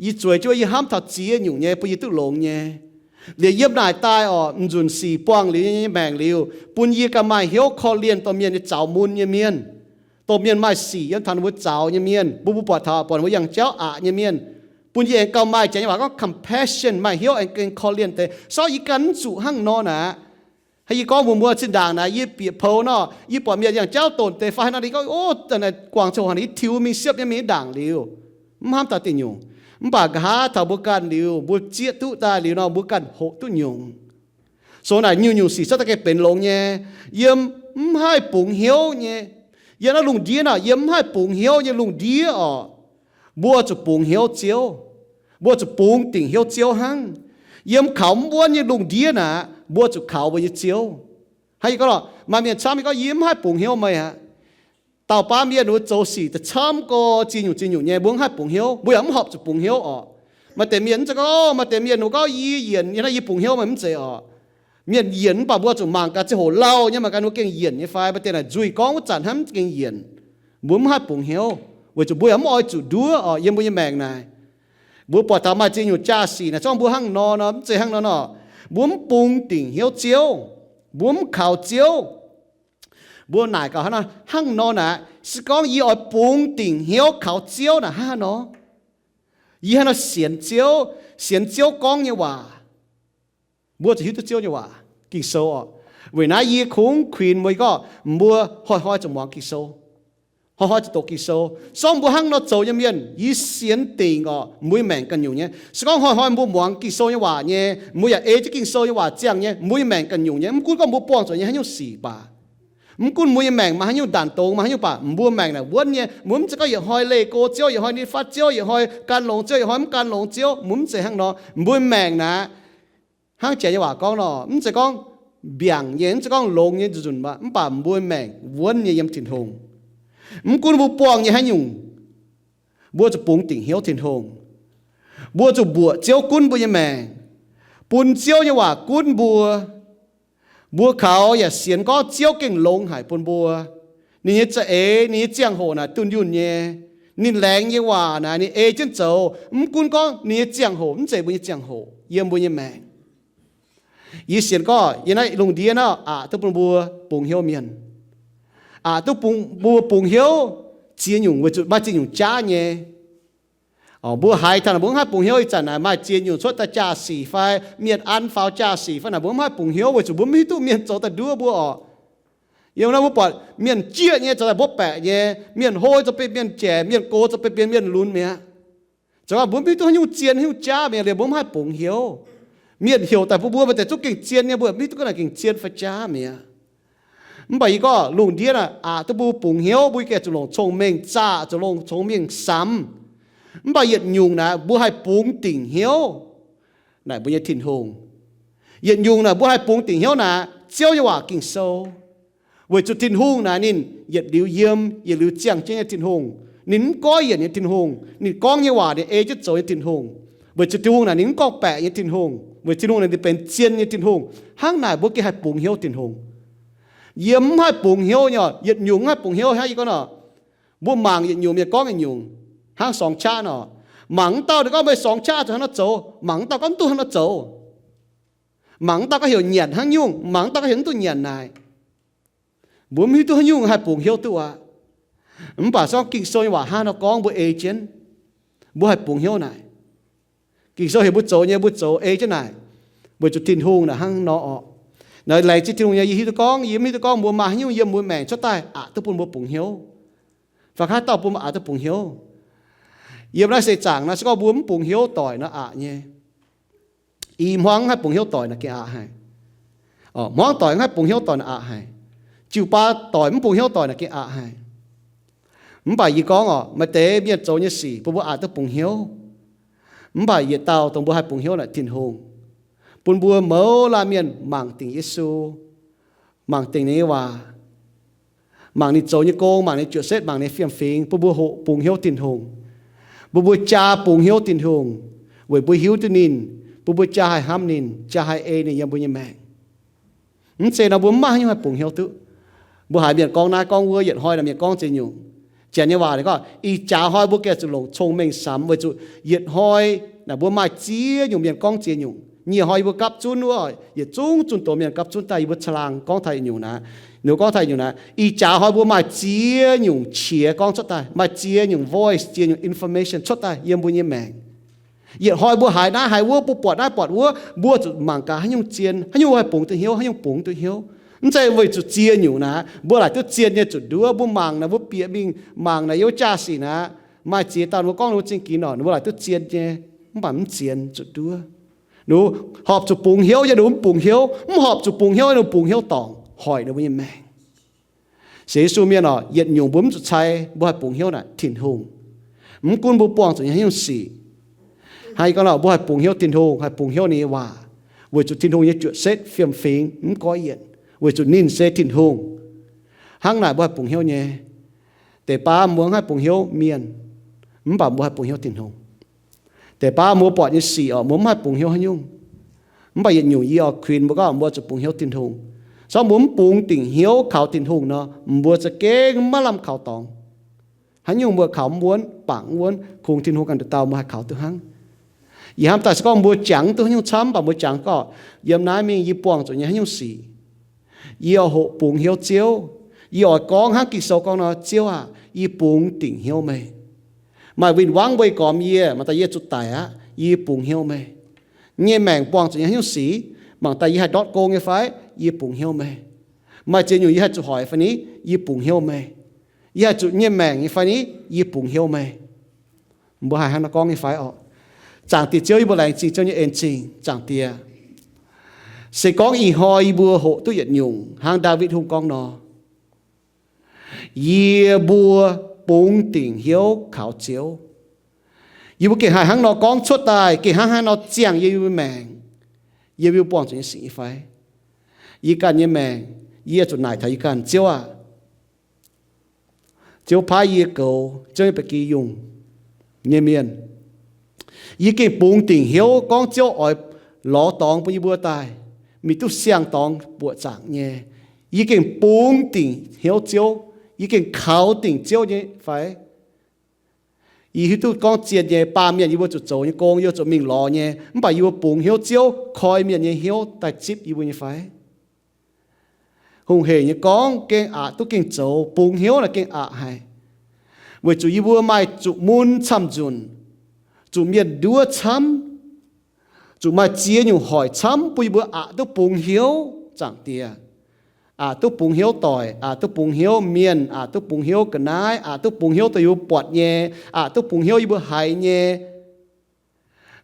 Yie zueiz jienv yie hnamv taux ziex nyungc nyei bun yie duqv longx nyei. Liuz yiem naaic daaih orqc, m'nzunc sic buangh liuz nyei maengc liuz, bun yie ganh maaih hnyouv korv-lienh domh mienh nyei zaux mun nyei mienh. Domh mienh maaih sic yiem taux ninh mbuo zaux nyei mienh, mbuo mbuo buatc taux buatc ninh mbuo yangh jauv aqc nyei mienh, bun yie aengx gauh maaih, janx nyei waac gorngv compassion, maaih hnyouv aengx gengh korv-lienh deix. Sortv yie ganh mv zuqc hnangv nor naaic. Hnangv yie gorngv mbuox mbuo zinh ndaangc naaic, yie bieqc poux nor, yie buatc mienh yangh jauv donc deix fai haaix nor, yie gorngv, o, da'naaiv guangc ziangh hoc naaic yie tiux mingh siepv nyei mingh ndaangc liuz, mv hnamv taux diuh nyungc. Mv baac nqa'haav taux mbuo ganh liuz, mbuo zieqv duqv daaih liuz nor, mbuo ganh hoqc duqv nyungc. So naaic nyungc-nyungc sic cuotv daaih gengh benx longx nyei. Yiem mv haih bungx hnyouv nyei, yiem naaiv lungh ndiev naaic, yiem mv haih bungx hnyouv nyei lungh ndiev orqc, mbuo zuqc bungx hnyouv Ziouv. Mbuo zuqc bungx dingc hnyouv Ziouv hnangv. Yiem kaux mv wuonv nyei lungh ndiev naaic, mbuo zuqc kaux mbuo nyei Ziouv. Hnangv yie gorngv lorqc, maaih mienh camv yie gorngv, yie mv haih bungx hnyouv meih aqv. Dauh baav mienh wuov zoux sic da'camv gorx, ziex nyungc ziex nyungc nyei, mbuo mv haih bungx hnyouv, mbuo yaac mv horpc zuqc bungx hnyouv orqc. Maaih deix mienh mv zeiz gorngv, maaih deix mienh wuov gorngv yie yienc, yie hnangv yie bungx hnyouv meih, mv zeiz orqc. Mienh yienc mv baac mbuo zuqc mangc gaax ziangh hoc lauh nyei, mangc gaax ninh mbuo gengh yienc nyei fai. Maaih deix naaic nzuih gorngv wuov zanc hnamv gengh yienc. Mbuo mv haih bungx hnyouv, weic zuqc mbuo yaac mv oix zuqc nduov orqc. Yiem mbuo nyei maengc naaic, mbuo buatc taux maaih ziex nyungc jaa-sic naaic, zorngv mbuo hnangv nor nor, mv zeiz hnangv nor nor, mbuo mv bungx dingc hnyouv Ziouv, mbuo mv kaux Ziouv. Mbuo naaic gaax hnangv nor, hnangv nor naaic, se gorngv yie oix bungx dingc hnyouv kaux Ziouv naaic hnangv haaix nor? Yie hnangv nor sienx Ziouv, sienx Ziouv gorngv nyei waac. Mbuo zuqc hiuv duqv Ziouv nyei waac, Ging-Sou orqc. Weic naaiv yie kungx kuinx mbuo gorngv, mbuo hnoi-hnoi zuqc muangx Ging-Sou, hnoi-hnoi zuqc doqc Ging-Sou. Sortv mbuo hnangv nor zoux nyei mienh, yie sienx dingc orqc, mbuo nyei maengc ganh nyungc nyei. Se gorngv hnoi-hnoi mbuo muangx Ging-Sou nyei waac nyei, mbuo yaac ei jienv Ging-Sou nyei waac ziangh nyei, mbuo nyei maengc ganh nyungc nyei. Mv gunv gorngv mbuo buangh zuqc nyei haaix nyungc sic baac, mv gunv mbuo nyei maengc maaih haaix nyungc ndaanc dongz, maaih haaix nyungc baac, mbuo maengc naaic wuonv nyei. Mbuo mv zeiz gorngv yietc hnoi leih go Ziouv, yietc hnoi nitv fatv Ziouv, yietc hnoi gan longx Ziouv, yietc hnoi mv gan longx Ziouv. Mbuo mv zeiz hnangv nor. Mbuo maengc naaic, hnangv janx nyei waac gorngv nor, mv zeiz gorngv mbiaangc nyei, mv zeiz gorngv longx nyei nzunc-nzunc, mv baac mbuo maengc wuonv nyei yiem Tin-Hungh. Mv gunv mbuo buangh nyei haaix nyungc, mbuo zuqc bungx dingc hnyouv Tin-Hungh. Mbuo zuqc mbuoqc Ziouv gunv mbuo nyei maengc, bun Ziouv nyei waac gunv mbuo. Mbuo kaux yaac sienx gorngv Ziouv gengh longx haic bun mbuo. Ninh nyei za'eix, ninh nyei ziangh hoc naaic dunh yunh nyei. Ninh laengz nyei waac naaic ninh ei jienv zoux, mv gunv gorngv ninh nyei ziangh hoc mv zeiz mbuo nyei ziangh hoc yiem mbuo nyei maengc. Yie sienx gorngv yiem naaiv lungh ndiev naaiv aqc duqv bun mbuo bungx hnyouv mienh. Aqc duqv bun mbuo bungx hnyouv ziex nyungc, weic zuqc maaih ziex nyungc jaav nyei. Mbuo haiz taux naaic mbuo mv haih bungx hnyouv. Ih zanc naaic maaih ziex nyungc cuotv daaih jaa-sic fai mienh an faaux jaa-sic fai naaic, mbuo mv haih bungx hnyouv weic zuqc mbuo mv hiuv duqv mienh zoux daaih nduov mbuo orqc. Yiem naaiv mbuo buatc mienh jieqv nyei zoux daaih mbuov baeqc nyei, mienh hlo zoux benx mienh jaic, mienh gox zoux benx mienh lunx mi'aqv. Zoux gau mbuo mv hiuv duqv haaix nyungc zien haaix nyungc jaav mi'aqv liuz mbuo mv haih bungx hnyouv. Mienh heuc daaih bun mbuo maaih deix zungv gengh zien nyei, mbuo mv hiuv duqv naaic gengh zien fai jaav mi'aqv. Mv baac yie gorngv lungh ndiev naaic aqc duqv mbuo bungx hnyouv, mbuo gengh zuqc longc cong-mengh zaah, zuqc longc cong-mengh samx. Mv baac yietc nyungc naaic mbuo haih bungx dingc hnyouv naaic mbuo nyei Tin-Hungh. Yietc nyungc naaic mbuo haih bungx dingc hnyouv naaic Ziouv nyei waac Ging-Sou. Weic zuqc Tin-Hungh naaic ninh yietc liuz yiem, yietc liuz ziangh jienv nyei Tin-Hungh. Ninh mv goiv yienc nyei Tin-Hungh. Ninh gorngv nyei waac ninh ei jienv zoux nyei Tin-Hungh. Weic zuqc Tin-Hungh naaic ninh mv gorngv-baeqc nyei Tin-Hungh. Weic Tin-Hungh naaic ninh benx zien nyei Tin-Hungh. Hnangv naaic mbuo gengh haih bungx hnyouv Tin-Hungh. Yiem mv haih bungx hnyouv nyei, yietc nyungc mv haih bungx hnyouv hnangv yie gorngv nor. Mbuo mangc yietc nyungc mienh gorngv yietc nyungc hnangv song qaqv nor. Mangc mv dauh ninh gorngv meih song qaqv zuqc hnangv nor zoux, mangc mv dauh gorngv mv duqv hnangv nor zoux. Mangc mv dauh gorngv heuc nyanc hnangv nyungc, mangc mv dauh gorngv heuc mv duqv nyanc naaic. Mbuo mv hiuv duqv haaix nyungc haih bungx hnyouv duqv aqv. Mv baac se gorngv Ging-Sou nyei waac hnangv nor gorngv mbuo ei jienv, mbuo haih bungx hnyouv naaic. Ging-Sou heuc mbuo zoux nyei mbuo zoux ei jienv naaic, weic zuqc Tin-Hungh naaic hnangv nor orqc. Naaiv laengz zingh Tin-Hungh nyei yie hiuv duqv gorngv, yie mv hiuv duqv gorngv mbuo maaih haaix nyungc yiem mbuo maengc cuotv daaih aqc duqv bun mbuo bungx hnyouv, fai haaix dauh bun mbuo aqc duqv bungx hnyouv. Yiem naaiv seix zaangc naaiv se gorngv mbuo mv bungx hnyouv doic nor aqc nyei. I hmuangv haih bungx hnyouv doic naaic gengh aqc haic. Hmuangv doic haih bungx hnyouv doic naaic aqc haic. Jiu-baang doic mv bungx hnyouv doic naaic gengh aqc haic. Mv baac yie gorngv orqc, maaih deix mienh zoux nyei sic bun mbuo aqc duqv bungx hnyouv. Mv baac yietc dauh dongh mbuo haih bungx hnyouv naaic Tin-Hungh, bun mbuo mouz laanh mienh mangc dingc Yesu, mangc dingc ninh nyei waac, mangc ninh zoux nyei gong, mangc ninh nyei juoqc setv, mangc ninh nyei fiem-fingx, bun mbuo hoqc bungx hnyouv Tin-Hungh, bun mbuo jaa bungx hnyouv Tin-Hungh, weic mbuo hiuv duqv ninh, bun mbuo jaa haih hnamv ninh, jaa haih ei ninh yiem mbuo nyei maengc. Mv zeiz nor mbuo mv maaih haaix nyungc haih bungx hnyouv duqv. Mbuo haiz mienh gorngv naaiv gorngv wuov, yietc hnoi naaic mienh gorngv ziex nyungc. Janx nyei waac ninh gorngv, ih jaax hnoi mbuo gengh zuqc longc cong-mengh samx weic zuqc yietc hnoi naaic mbuo maaih ziex nyungc mienh gorngv ziex nyungc. Nyic hnoi yie mbuo gapv zunv wuov, yietc zungv zunh doz mienh gapv zunv daaih yie mbuo caangh laangh gorngv taux yietc nyungc naaic. Ninh mbuo gorngv taux yietc nyungc naaic, ih jaax hnoi mbuo maaih ziex nyungc qiex gorngv cuotv daaih, maaih ziex nyungc voice, ziex nyungc information cuotv daaih yiem mbuo nyei maengc. Yietc hnoi mbuo haiz naaiv haiz wuov, mbuo buatc naaiv buatc wuov, mbuo zuqc mangc gaax haaix nyungc zien, haaix nyungc haih bungx duqv hnyouv, haaix nyungc bungx duqv hnyouv. Mv zeiz weic zuqc ziex nyungc naaic mbuo laaic duqv zien nyei zuqc nduov. Mbuo mangc naaic, mbuo bieqc mingh mangc naaic, yiem wuov jaa-sic naaic, maaih ziex dauh ninh mbuo gorngv ninh mbuo zingh ginx orqc, ninh mbuo laaic duqv zien nyei, mv baac mv zien zuqc nduov. Ninh horpc zuqc bungx hnyouv yaac ninh mv bungx hnyouv, mv horpc zuqc bungx hnyouv yaac ninh bungx hnyouv dorngc, hoic ninh mbuo nyei maengc. Sienx Yesu mienh orqc, yietc nyungc mbuo mv zuqc cai mbuo haih bungx hnyouv naaic Tin-Hungh. Mv gunv mbuo buangh zuqc nyei haaix nyungc sic, hnangv yie gorngv nor, mbuo haih bungx hnyouv Tin-Hungh, haih bungx hnyouv ninh nyei waac, weic zuqc Tin-Hungh nyei juoqc setv fiem-fingx mv goiv yienc, weic zuqc ninh se Tin-Hungh. Hnangv naaic mbuo haih bungx hnyouv nyei. Deix baav mbuo mv haih bungx hnyouv mienh, mv baac mbuo haih bungx hnyouv Tin-Hungh. Deix baav mbuo buatc nyei sic orqc, mbuo mv haih bungx hnyouv haaix nyungc. Mv baac yietc nyungc yie oix kuinx mbuo gorngv mbuo zuqc bungx hnyouv Tin-Hungh. Se gorngv mbuo mv bungx dingc hnyouv kaux Tin-Hungh nor, mbuo za'gengh maiv lamh kaux dorngx. Haaix nyungc mbuo kaux mv wuonv, bangc mv wuonv, kungx Tin-Hungh ganh nduqc dauh mbuo haih kaux duqv hnangv. Yie hnamv daaih se gorngv mbuo jangx duqv haaix nyungc camv, mv baac mbuo jangx gorngv, yiem naaiv mingh yie buangh zuqc nyei haaix nyungc sic, yie oix hoqc bungx hnyouv Ziouv. Yie oix gorngv hnangv Ging-Sou gorngv nor, Ziouv aah! Yie bungx dingc hnyouv meih. Maaih win-wangv weih gormx yie, mangc daaih yie zuqc daic aqv, yie bungx hnyouv meih. Nyei maengc buangh zuqc nyei haaix nyungc sic, mangc daaih yie haih ndortv gong nyei fai, yie bungx hnyouv meih. Maaih ziex nyungc yie haih zuqc hoic fai ni, yie bungx hnyouv meih. Yie haih zuqc nyei maengc nyei fai ni, yie bungx hnyouv meih. Mbuo haih hnangv naaiv gorngv nyei fai orqc? Zaangc Diex Ziouv, yie mbuo laengz zingh Ziouv nyei en zingh. Zaangc Diex, se gorngv ih hnoi yie mbuo hoqc duqv yietc nyungc hnangv Ndaawitv Hungh gorngv nor, yie mbuo bungx dingc hnyouv kaux Ziouv, yie mbuo gengh haih hnangv nor gorngv cuotv daaih, gengh hnangv haaix nor ziangh yie mbuo maengc, yie mbuo buangh zuqc nyei sic nyei fai? Yie ganh nyei maengc, yie zuqc naaic taux yie ganh, Ziouv aah! Ziouv paaiv yie goux Ziouv nyei ba'gi yungh nyei mienh, yie gengh bungx dingc hnyouv gorngv Ziouv oix lorz dorngx bun yie mbuo daaih, mingh duqv siang-dorngx buoqc zaangc nyei. Yie gengh bungx dingc hnyouv Ziouv, yie gengh kaux dingc Ziouv nyei fai? Yie hiuv duqv gorngv zien nyei, baamh mienh yie mbuo zuqc zoux nyei gong, yie mbuo zuqc mingh lorz nyei, mv baac yie mbuo bungx hnyouv Ziouv koi mienh nyei hnyouv daaih zipv yie mbuo nyei fai? Hungh hec nyei gorngv gengh aqc duqv gengh zoux, bungx hnyouv naaic gengh aqc haic. Weic zuqc yie mbuo maaih zuqc mun camv-nzunc, zuqc mienh nduov camv, zuqc maaih ziex nyungc hoic camv bun yie mbuo aqc duqv bungx hnyouv, Zaangc Diex. Aqc duqv bungx hnyouv doic, aqc duqv bungx hnyouv mienh, aqc duqv bungx hnyouv ga'naaiv, aqc duqv bungx hnyouv dongh yie mbuo buatc nyei, aqc duqv bungx hnyouv yie mbuo haiz nyei.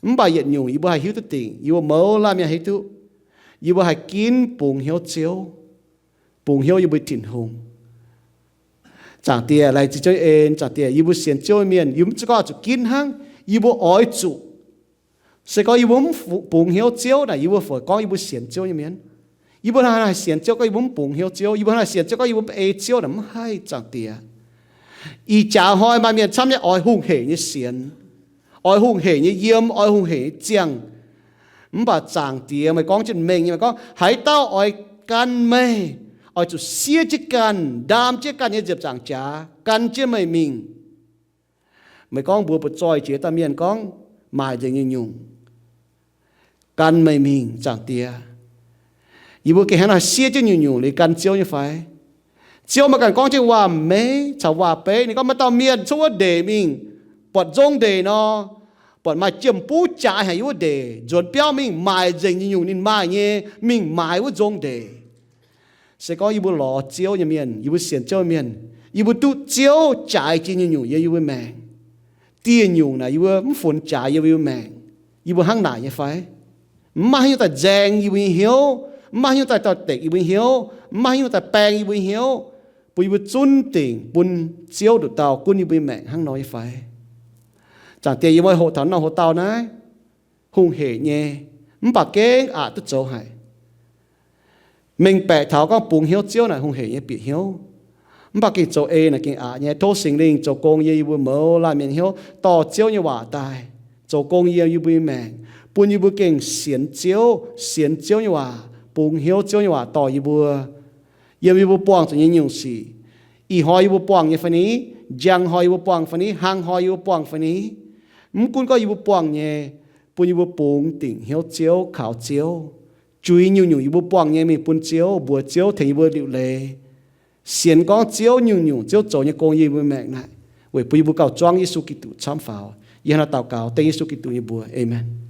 Mv baac yietc nyungc yie mbuo haih hiuv duqv dingc, yie mbuo mouz laanh mienh hiuv duqv, yie mbuo haih ginv bungx hnyouv Ziouv, bungx hnyouv yie mbuo Tin-Hungh. Zaangc Diex, laengz zingh Ziouv nyei en. Zaangc Diex, yie mbuo sienx Ziouv nyei mienh, yie mbuo mv zeiz gorngv oix zuqc ginv hnangv, yie mbuo oix zuqc. Se gorngv yie mbuo mv fu-, bungx hnyouv Ziouv naaic, yie mbuo fai gorngv yie mbuo sienx Ziouv nyei mienh? Yie mbuo hnangv haaix sienx Ziouv gorngv yie mbuo mv bungx hnyouv Ziouv? Yie mbuo hnangv haaix sienx Ziouv gorngv yie mbuo mv ei Ziouv naaic? Mv haih, Zaangc Diex. Ih jaax hnoi maaih mienh camv nyei oix hungh hec nyei sienx, oix hungh hec nyei yiem, oix hungh hec nyei ziangh. Mv baac Zaangc Diex, meih gorngv jienv mengh nyei, meih gorngv, haaix dauh oix gan meih, oix zuqc siev jienv ganh, ndaam jienv ganh nyei nziepc nzaangc jaax gan jienv meih mingh. Meih gorngv mbuox butv-zoih jiex dauh mienh gorngv maaic nzengc nyungc-nyungc, gan meih mingh, Zaangc Diex. Yie mbuo gengh hnangv naaiv siev jienv nyungc-nyungc liuz gan Ziouv nyei fai? Ziouv maiv ganh gorngv jienv waac-meiv caux waac-beiv. Ninh gorngv maaih dauh mienh cuotv wuov ndeic mingh, buatc nzong ndeic nor, buatc maaih jiem-buv jaaix haic yiem wuov ndeic, nzuonx biauv mingh maaic nzengc nyungc-nyungc ninh maaih nyei, mingh maaiz wuov nzong ndeic. Se gorngv yie mbuo lorz Ziouv nyei mienh, yie mbuo sienx Ziouv nyei mienh, yie mbuo duqv Ziouv jaaix jiex nyungc-nyungc yiem yie mbuo maengc. Dieh nyungc naaic yie mbuo mv funx jaaix yiem yie mbuo maengc, yie mbuo hnangv naaic nyei fai? Mv maaih haaix nyungc daaih nzaeng yie mbuo nyei hnyouv, mv maaih haaix nyungc daaih dorh dekc yie mbuo nyei hnyouv, mv maaih haaix nyungc daaih baeng yie mbuo nyei hnyouv, bun yie mbuo zunv dingc bun Ziouv nduqc dauh gunv yie mbuo nyei maengc hnangv nor nyei fai? Zaangc Diex, yie mbuo hoqc taux norm hoc-dauh naaiv hungh heic nyei, mv baac gengh aqc duqv zoux haic. Mengh baeqc taux gorngv bungx hnyouv Ziouv naaic hungh heic nyei bieqc hnyouv, mv baac gengh zoux ei naaic gengh aqc nyei. Tov Singx Lingh zoux gong yiem yie mbuo mouz laanh mienh hnyouv, dorh Ziouv nyei waac daaih zoux gong yiem yie mbuo nyei maengc, bun yie mbuo gengh sienx Ziouv, sienx Ziouv nyei waac, bungx hnyouv Ziouv nyei waac dorh yie mbuo yiem yie mbuo buangh zuqc nyei nyungc sic. Ih hnoi yie mbuo buangh nyei fai ni, njang hnoi yie mbuo buangh fai ni, hlang hnoi yie mbuo buangh fai ni, mv gunv gorngv yie mbuo buangh nyei, bun yie mbuo bungx dingc hnyouv Ziouv, kaux Ziouv, juix nyungc-nyungc yie mbuo buangh nyei mingh bun Ziouv, mbuox Ziouv tengx yie mbuo liuc leiz, sienx gorngv Ziouv nyungc-nyungc Ziouv zoux nyei gong yiem yie mbuo maengc naaic, weic bun yie mbuo gauh zuangv Yesu Giduc camv faaux. Yie hnangv naaiv daux gaux dengv Yesu Giduc nyei mbuox. Aamen.